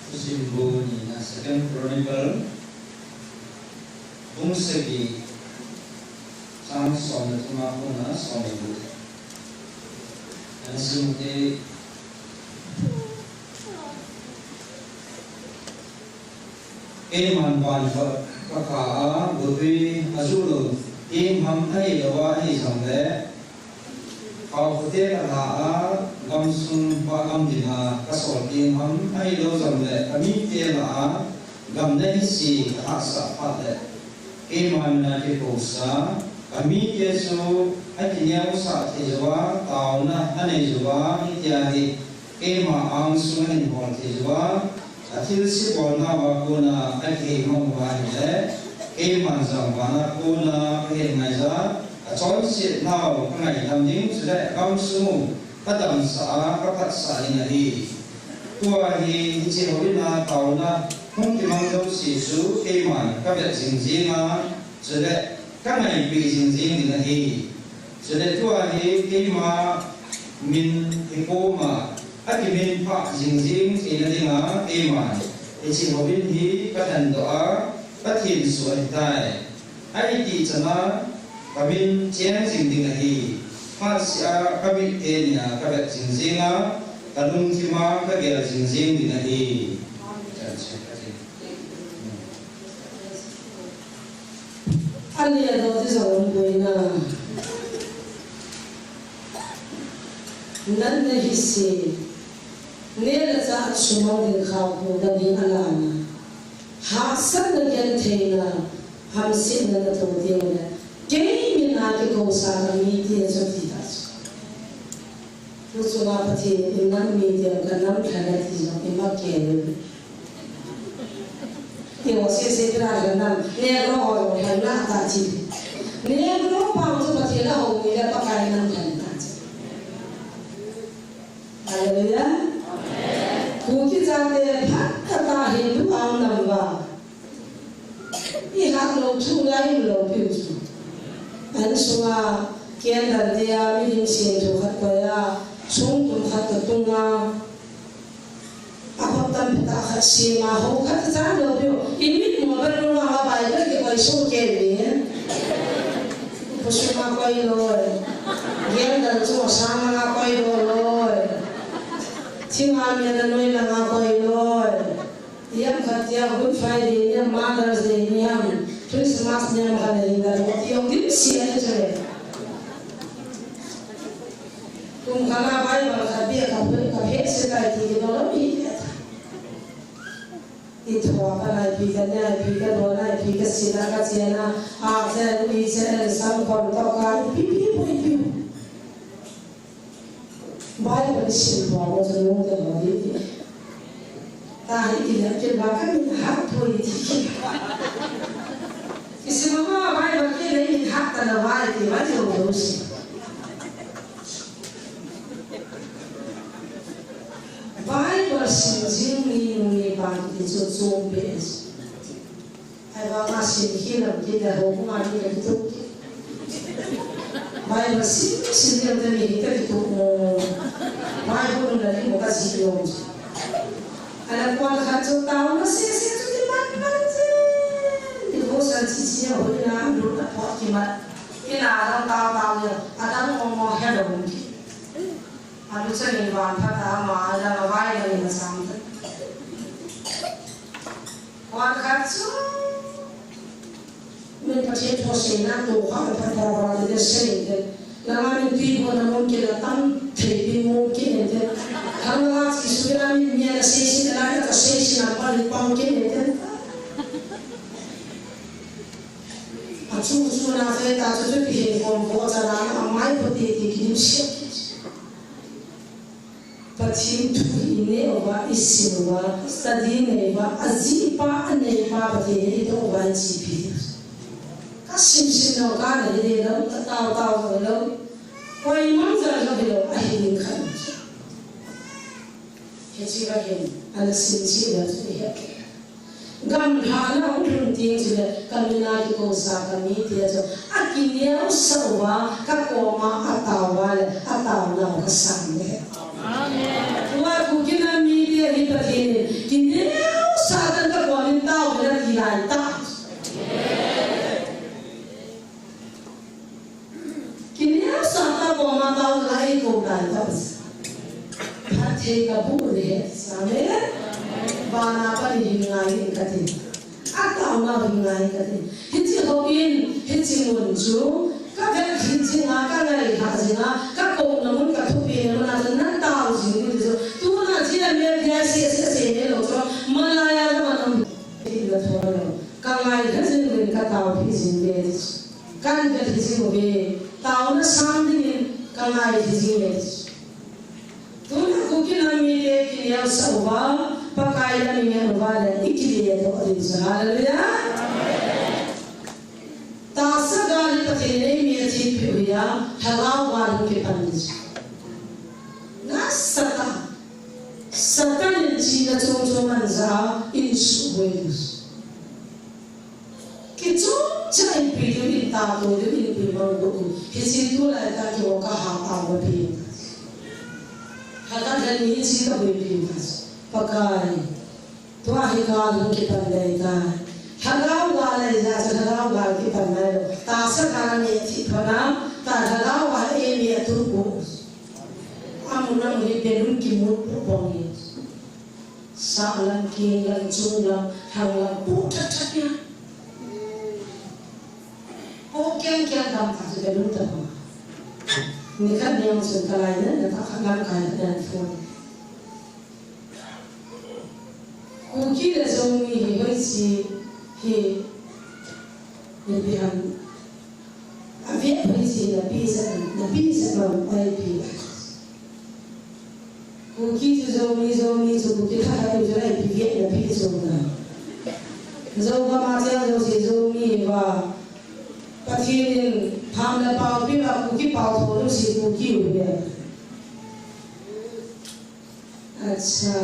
Thusim bu nina, Second Chronicle, bung sagi, chang som le thum a kona som le li. Ana sim u hite. Keiman van ka, ka kha a, gotwi a ju lou teng ham ahilou a, ahi jongle, khaokhote ka lha a, gamsung pha gam dinga ka sol teng ham ahilou jongle, ka mite lah a, gam na hi si ka hahsah phat le, keima mina kikousa, ka mite chu akineosah thei jou a, taona anei jou a, hitia hi keima angsunga ahin bol thei jou a, athilse bolnauva kona akihei mang uva ahile, keiman jangvana kona kahin ngaija, achonsetnau kangaidam ding, chule gamsung u kadamsah a, kaphatsah ding ahi. Tua hi, hiche houin a taona hung kimang jouse chu keiman kavet jingjing a, chule kangaipi jingjing ding ahi. Chule tua hi keima min hikoma akiminphah jingjing theina dinga keiman hiche houin hi kathandoh a, Pathen soh ahitai. Ahiti chana kamin cheng jing ding ahi. Phatseh a kamit teni a kavet jingjing a, kalungthim a kagel jingjing ding ahi. Chan chu ka ti. Ani a do ti jong boina. Natna hi se. Neh le chah sumang ding khao hu dam hi alana. Hahsatna gentheina, hamsetna natoh teng le, kei min a kikousa ka mite chu ti ta chu. Tuchunga Pathen in nam mite ka nam lhana ti jong ima kei le. Ti ho sese kira lhana, Negro ho lhana ta ti. Negro pang chu Pathen a hou ni le Pakai nam lhana ta ti. Hallelujah. Kuki chate phatah a Hindu ang nam uva. Ihat lou thu ngai lou piu chu. An sunga candle te a mihem sing thu khat koi a, song tum khat ka tung a. Akhop tampi tah khat sing a, hou khat cha lou piu. Imit mo ba lou a Bible kikoi so ke ve. Khosung a koi loi. Candle chu sang a koi loi. Thing a mi a noi lang a koi loi. Tiam khat tia Good Friday niam, Mother's Day niam, Christmas niam khat le hinda lou ti jong dimset ahi chu le. Kum khat a Bible khat beh ka phe, ka phe se tai ti kidong lou hi. I thua ka nai pi ka nai pi ka do nai pi ka sila ka chiana, a chen i chen sam khom to ka i pi pi pi pi. Bible sim pua mo chu nung te mo di ti. Ta hi i le kin ba ka min hat poi ti. I sim ma Bible ki le min hat ta na vai ti vai lo lo si. Bible sim jing ni nung ni pa ti chu chom pe. Ahivanga sim hi lam kit le ho kuma ni ka kituh kit. Bible sim, sim leu te ni hi ka kituh mo. Bible la ni mo ka ji lo. Ana kuan khat chu taona sese chu ti man man je. Devotion chi chi a hoi na, lut a phot kimat. Ina dang tao tao ya, adang mo mo he lo ki. Alu chani van phat a ama, adang a vai la ni ma sam ta. Kuan khat chu. Min Pathen thu seina tu kha Pathen thu a te sei te. Langa min tui ho na mun kila tam thei pi mun ki ne te. Khang la chi su la min nia la sei si la ka sei si na pa li pang ki ne te. Chu chu na se ta chu chu kihe kom ko cha na amai ko ti ti ki dim se. Pathen thu i neh uva, i sim uva, study nei uva, aji pa anei pa Pathen i toh uva i chi pi. Ka sim sim lou ka na hi lou, ka tao tao lou. Koiman jal lou hilou, ahi ding khat. Hiche va hin, ana sim chi lou chu hi. Gamlhana hung lhun teng chule, ka min a kikousa ka mite chu, akineosah uva, ka koma atao uva le, ataonau kasan le. Amen. Tua Kuki nam mite hi Pathen in, kineosah tan ka koma in tao uva le, ti lai ta. Kineosah ta koma tao lai ko lai ta. Phatthei kabu le. Amen. Vana pa ni hin ngai in kati. Ataonau hin ngai kati. Hiche ho in, hiche mun chu. Ka vet hin jing a, ka ngai ha jing a, ka kou na mun ka thupi na mun a chu nan tao jing ni chu. Tuna chi a me pia se se se ne lou chu. Malaya la ma nam. Ti la tho lou. Ka ngai ha jing ni ka tao phi jing ni. Kan vet hi jing uve, taona sang dingin ka ngai hi jing e. Tuna Kuki nam mite kineosah uva, Pakai lam i ngen uva le i kile doh ding chu. Hallelujah. Tahsa gal hi Pathen in eimi athip peh u ahi a, lhagao gal hung kipan ding chu. Nasatah a, Satan in chihna chom chom ahin ja a, insuboi ding chu. Kichom cha in pi diu, in tato diu, in pi mang diu. Hiche tulai tah kiho ka ha tao na pi. Haka dan ni hiche ka boi pi. Pakai. Tua hi gal hung kipan dei tai. Lhagao gal ahi jeh a chu lhagao gal kipan nai lou. Tahsa gal a mi athip phat na, ta lhagao a eimi atup u. Amun amun hi balloon kimut u bang hi. Sah lam, keng lam, chung lam, lhang lam, pu that that nia. Pu keng keng dam ta chu balloon ta bang. Nikhat niang chun ka lai na, na ta khat lam kai na phone. Kuki le Zomi hi hoiche hi, ipi ham, avet hoiche na pi sa, na pi sa ma ai pi. Kuki chu Zomi, Zomi chu Kuki tha tha chu na ipi vet na pi chu na. Zo ba ma cha zo si Zomi ba. Pathen in pham le pao pi ba Kuki pao tho lo si Kuki u be. Acha,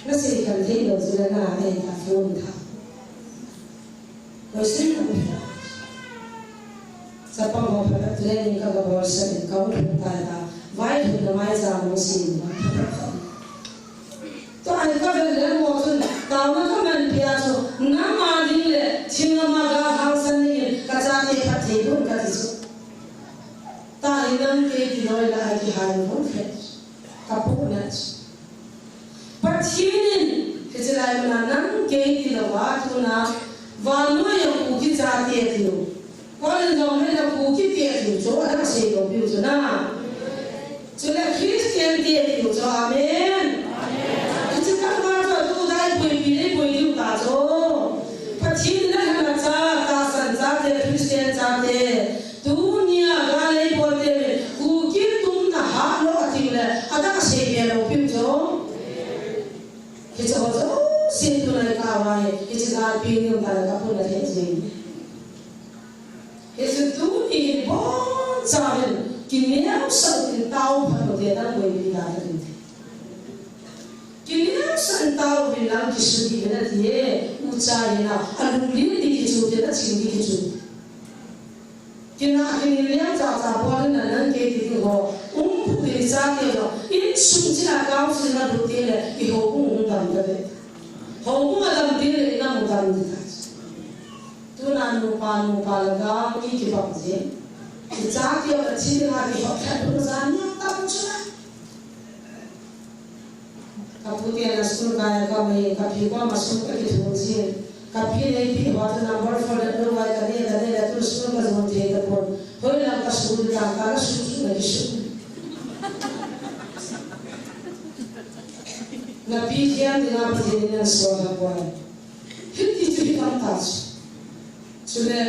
nasei khen thei lou chu le na, ei ta phone tha. Koi sei khen thei. Chapang ho phabep training ka ga bol sa in ka um phung tai ta. Vailhun na maicham hung sim. Tua hi ka vet le mo chun, taona ka man pia chu, nam a ding le, thing ama ga hangsan dingin, ka chate phatthei bon ka ti chu. Tua hi nam kei ti loi la a kihai bon phet. Ka pu na chu. Pathen in, hiche lai mun a nam kei ti lou a tuna, vannoi a Kuki chate ti lou. Kol in jong le Kuki te ti lou chu, adang sei lou piu chu na. Chule Christian te ti lou chu, amen. Hiche tah a chu tu dai pui pi le pui diu ta chu. Pathen in na hana cha, tahsan chate, Christian chate. Tunia gal ei bol te, Kuki tumna hat lou a ti le, adang sei be lou piu chu. Hiche ho jouse tuna i kah uva hi, hiche galpi ni um ta le ka phun na thei jing. Hiche tuni hi boncha hin, kineosah in tao phat u te dan boipi ta ta ding. Kineosah in tao uvin lang kisudih uvin ati e, ucha hina, alunglen ding kichu te, aching ding kichu. Kina, kina lian cha cha bol in na nam kei ti ding ho. Um pu ti cha ti ho. Insung china council na du ti le, i houbung hung dam ta ve. Houbung a dam ti le, i nam u dam ti ta. Tuna nupa, nupa le ga, mi kibang jing. Ti cha ti ho, ti na ti ho, khat du cha ni tam chu na. Ka pu te na school kai a ka mai, ka pi koma school ka kithum jin. Ka pi nei pi ho chu number four le number five ka nei, ka nei le tu school ka jon thei tapon. Hoilam ka school ta, ka la su su na kisu. Na pi kian ding a Pathen in na sol ha poi. Hiti chu hi tam ta chu. Chule,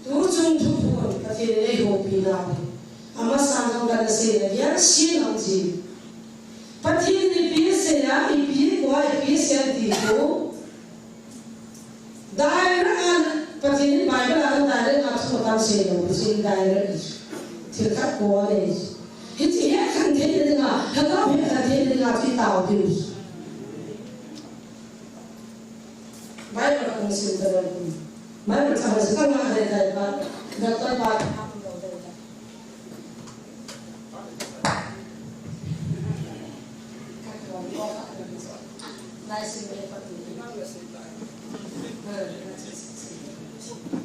tu Chung thuphon Pathen in eihoupi nau hi. Amasan jong kana sei na, gel sih nau ji. Pathen in ipi asei a, ipi koi, ipi asei a ti chu. Direct a, Pathen in Bible a direct a thu tam sei lou, Pathen direct a. Thil khat koi a nei. Hiche hetthei theina dinga, lhagao hetthei theina dinga chu itao diu. Bible a kong sim ta lou. Bible chang chu kanga he tai pa, doctor pa.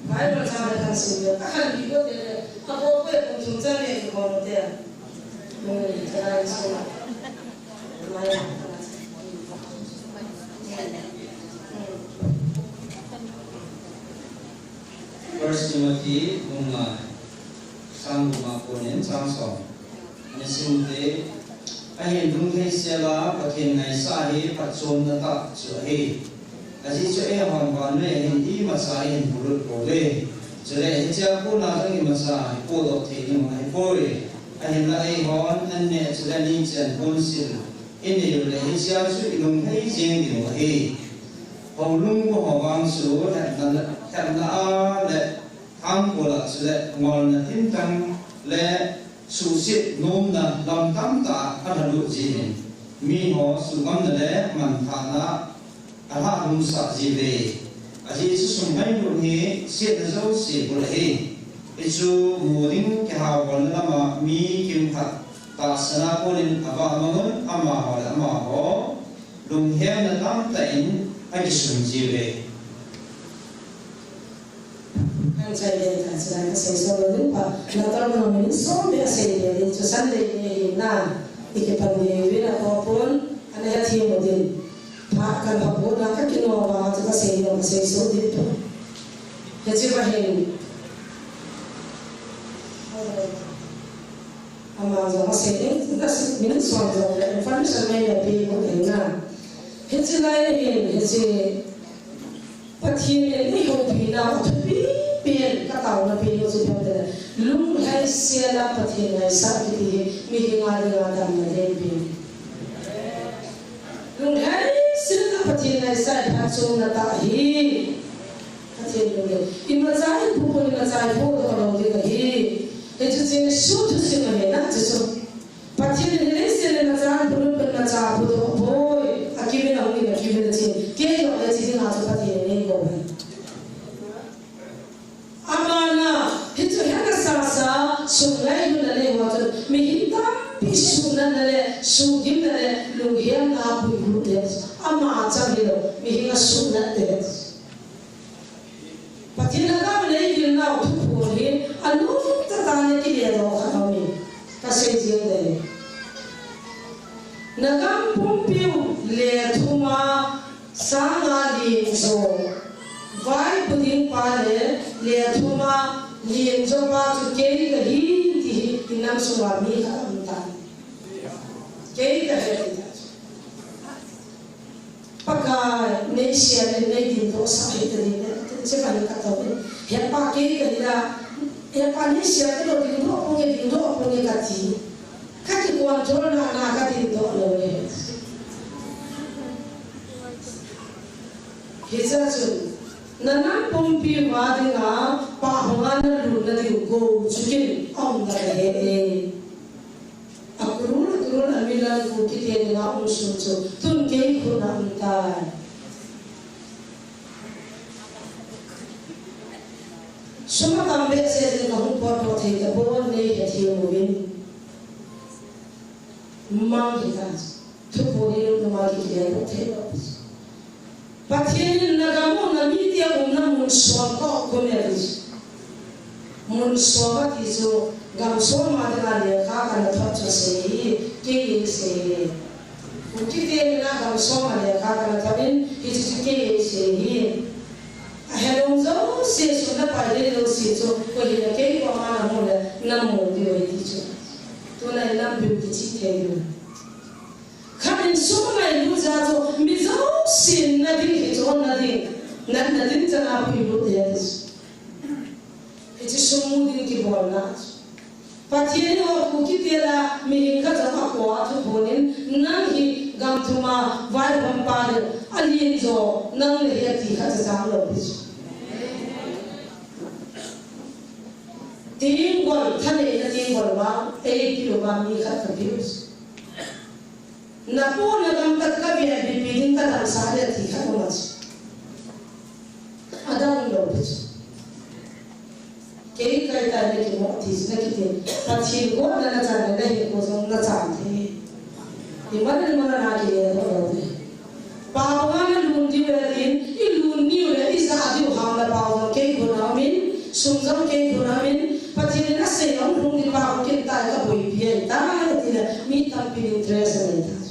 Bible chang kan sim le, ka kan bi ko te le, ka ko ko e kong chung chang le ko te. Hmm, chang so. First Timothy bung nga, chang bung nga konin chang som. Ana sim te, ahin lunglhaisel a Pathen ngaisah hi phatchomna tah chu ahi. Ajeh chu eihon vannoi a hin imacha ihin polut pouve. Chule hichea kona jong imacha ipodoh thei ding ahipoi. Ahinla eihon anneh chule nichen ponsil inei u le hichea chu ilunglhai jeng ding u ahi. Houlung ho vang chu hetna, hetna a le thangkol a chule ngolna thimthang le suhset nomna lam tamtah a lhalut jin, miho suhgamna le manthahna a lhahlumsah jiuve. Ajeh chu sum ngailut hi setna jouse bul ahi. Hichu mu ding kihabolna lama mi kimkhat tahsan a konin ava mang un, amaho le amaho lunghemna tamtah in akisun jiuve. Kan chai le ta chai ka sei so lo ding pa, na tor no min so be sei le ding chu Sunday ni hi na, i ke pan ni wi na ko pon, ana ya thi mo ding. Pha kan ha po na ka kino ba chu ka sei lo ka sei so ding pa. He chi ba hin. Ama jong asei ding, na si, min suan jong le, information mai na pe mo ding na. Hiche lai hin, hiche Pathen in eihoupi nau athupi pen ka taona pen u chu ipi ham itile, lunglhaisel a Pathen ngaisah kiti hi mihem a dinga damna den pen. Lunglhaisel a Pathen ngaisah hi phatchomna tah ahi. Pathen lunglhai. Imacha ipoh pon, imacha ipodoh lou ding ahi. Hichu Jesu thusim ahi na, Jesu. Pathen in leiset a imacha apolut pon, imacha apodoh poi. Akimin ahung in, akimin ache. Kei joh le che dinga chu Pathen in eikou ahi. Aman a, hichu hena sasa, sum ngailutna nei ho chun, mihem tampi suhnatna le, suhgimna le, lunghemna a puilut le, ama chang hilou, mihem asuhnat te. Pathen lhagao in eihil nau thuphon hi, anom tah tah in kiledoh kha aum e, ka sei jing ding. Na gam pumpiu lethum a, Sanga lim jo, vaipo ding pa le, lethum a lim jo pa chu kei kahi ti hi, i nam sunga mi khat aum tai. Kei kahi ti ta chu. Pakai, nei sia le, nei dingdoh sah hita ding le, che pa ni ka to le. He pa kei kahi la, he pa nei sia ti lou dingdoh ponge, dingdoh ponge kati. Ka kicontrol na, na ka dingdoh lou le. Hiche chun, na nam pumpi uva dinga, pa hung a na lutna diu gou chu kin, aum na ka he e. A crore, a crore, a million Kuki te dinga um sun chu, tun kei khut na um tai. Sum atam behseh in ka hung potdoh thei tapon, nei hethem uvin. Mang hita, thuphon hi lungdam a kikilel thei lou. Pathen in na gam u, na mite umna mun som ka khum e ati. Mun som ati chu gam som a dinga lekha kana thot chu asei hi, kei in sei hi. Kuki te in a gam som a lekha kana thot in, hichu chu kei in sei hi. Ahelou jouse, sum le pai le jouse chu, koi hina kei koma na mu le, na mu diu ahi ti chu. Tuna in lam biu kichih thei diu. Khat in sum ngailut jeh a chu, mi jousen na ding hi chu na ding, na, na ding chang a puilut ding ahi. Hichu sum mu ding kibolna. Pathen in eiho Kuki te lah a mihem khat jong akou a thuphon in, nang hi gam thum a vaihom pa ding, alen jo nang nahi ati khat cha jang lou pi chu. Tenggol, thaneina tenggol vang eipeh uva mi khat kapeh u chu. Napohna gamtat ka V I P pi ding, ka damsah ding ati khat um a chu. Adang lou pi chu. Kei kaitah in nakimo ti chu nakiti. Pathen gotna nachan le nahinkho jong nachan thei. Iman iman a nakile lou lou te. Pa banga nalun diu ve tin, ilun niu le, ijah diu ham le pao jong kei khut a um in, sum jong kei khut a um in, Pathen in asei a hung lhung ding pa hung kin tai kaboipi ahitai tile, mi tampin interest anei tai.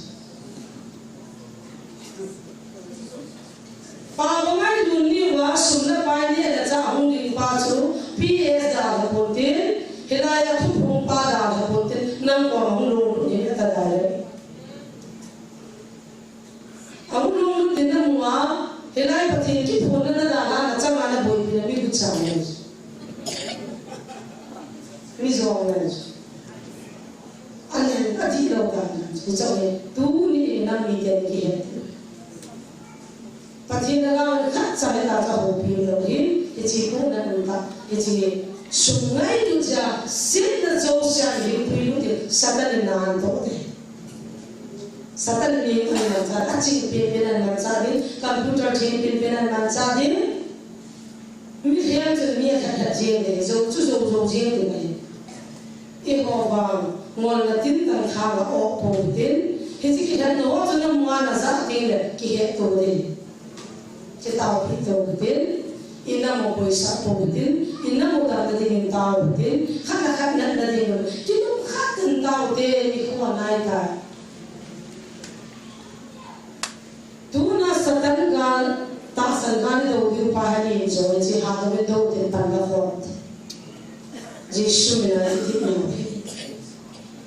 Pa banga ilun niu a sum le pai neh le chah hung ding pa chu P S dalha ponte, hilai a thuphong pa dalha ponte, nang koma hung lunglut ding ahitai le. Ahung lunglut ding namu a, hilai Pathen kiphonna nadalha a nachanga naboipi na mi gucha nai. Mi jong nai. Anen adih lou dan. Hiche hi tuni in nam miten kihet. Pathen in alang khat cha le khat kahoupi lou hin, hiche khu na um ta, hiche sum ngailutna, setna jouse a hin puilut in Satan in na antoh te. Satan in mi amanchah, aching penpen amanchah ding, computer theng penpen amanchah ding. Mihem chun mi akhat khat jeng ding, jou chu jou jou jeng ding ahi. Eiho vang, ngolna tin dang thang a o pou tin, hiche kikhenna ho chu namu a najah teng le kihet tou ding. Kitaopi tou tin, inam u boisah pou tin, inam u damna dingin tao tin, khat le khat natna dingin, kilungkhat in tao te, nikho anai tai. Tuna Satan gal, tahsan gal idou diu pa hi ahin jong, hiche ha dou in dou tin pan la khom. Jesu min a idih nau hi.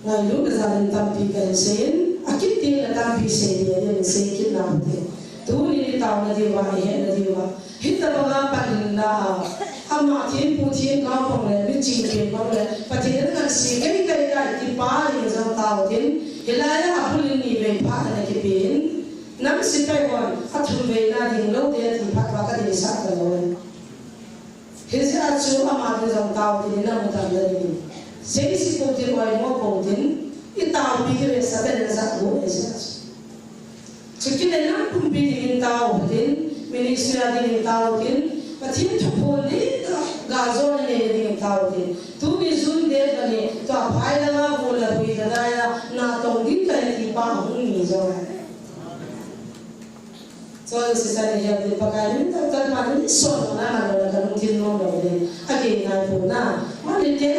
Ngailutna jal in tampi kahin seiyin, akit teng le tampi sei ding ahin sei kit nau te. Tuni nitaona diuva, ihetna diuva. Hitabanga pan in la a, ama thempu themgao bang le, miching pen bang le, Pathen in angansei kei kei tai ti pa ding jong tao tin, hilai a abul in nivei phat ana kipe in, nam sepai hon athum veina ding lou te ati phat uva kading sah talou. Hijeh a chu ama ding jong tao tin, inam u damna ding. Seise pou tin, oimo pou tin, itaopi diu ve Satan in ajah gu hijeh a chu. Chukit le nam pumpi dingin tao tin, ministry a dingin tao tin, Pathen thuphon nei ta, galjona neina dingin tao tin. Tuni June date vani, tua phai langa vo le hui le dai a, natong ding kahi ti pa hung ni jong ahi. Chule sister ni hiam tin Pakai min tah tah ma ni son na ma lo na ka lungthim nom lo le. Ake nai pu na. Ma ni te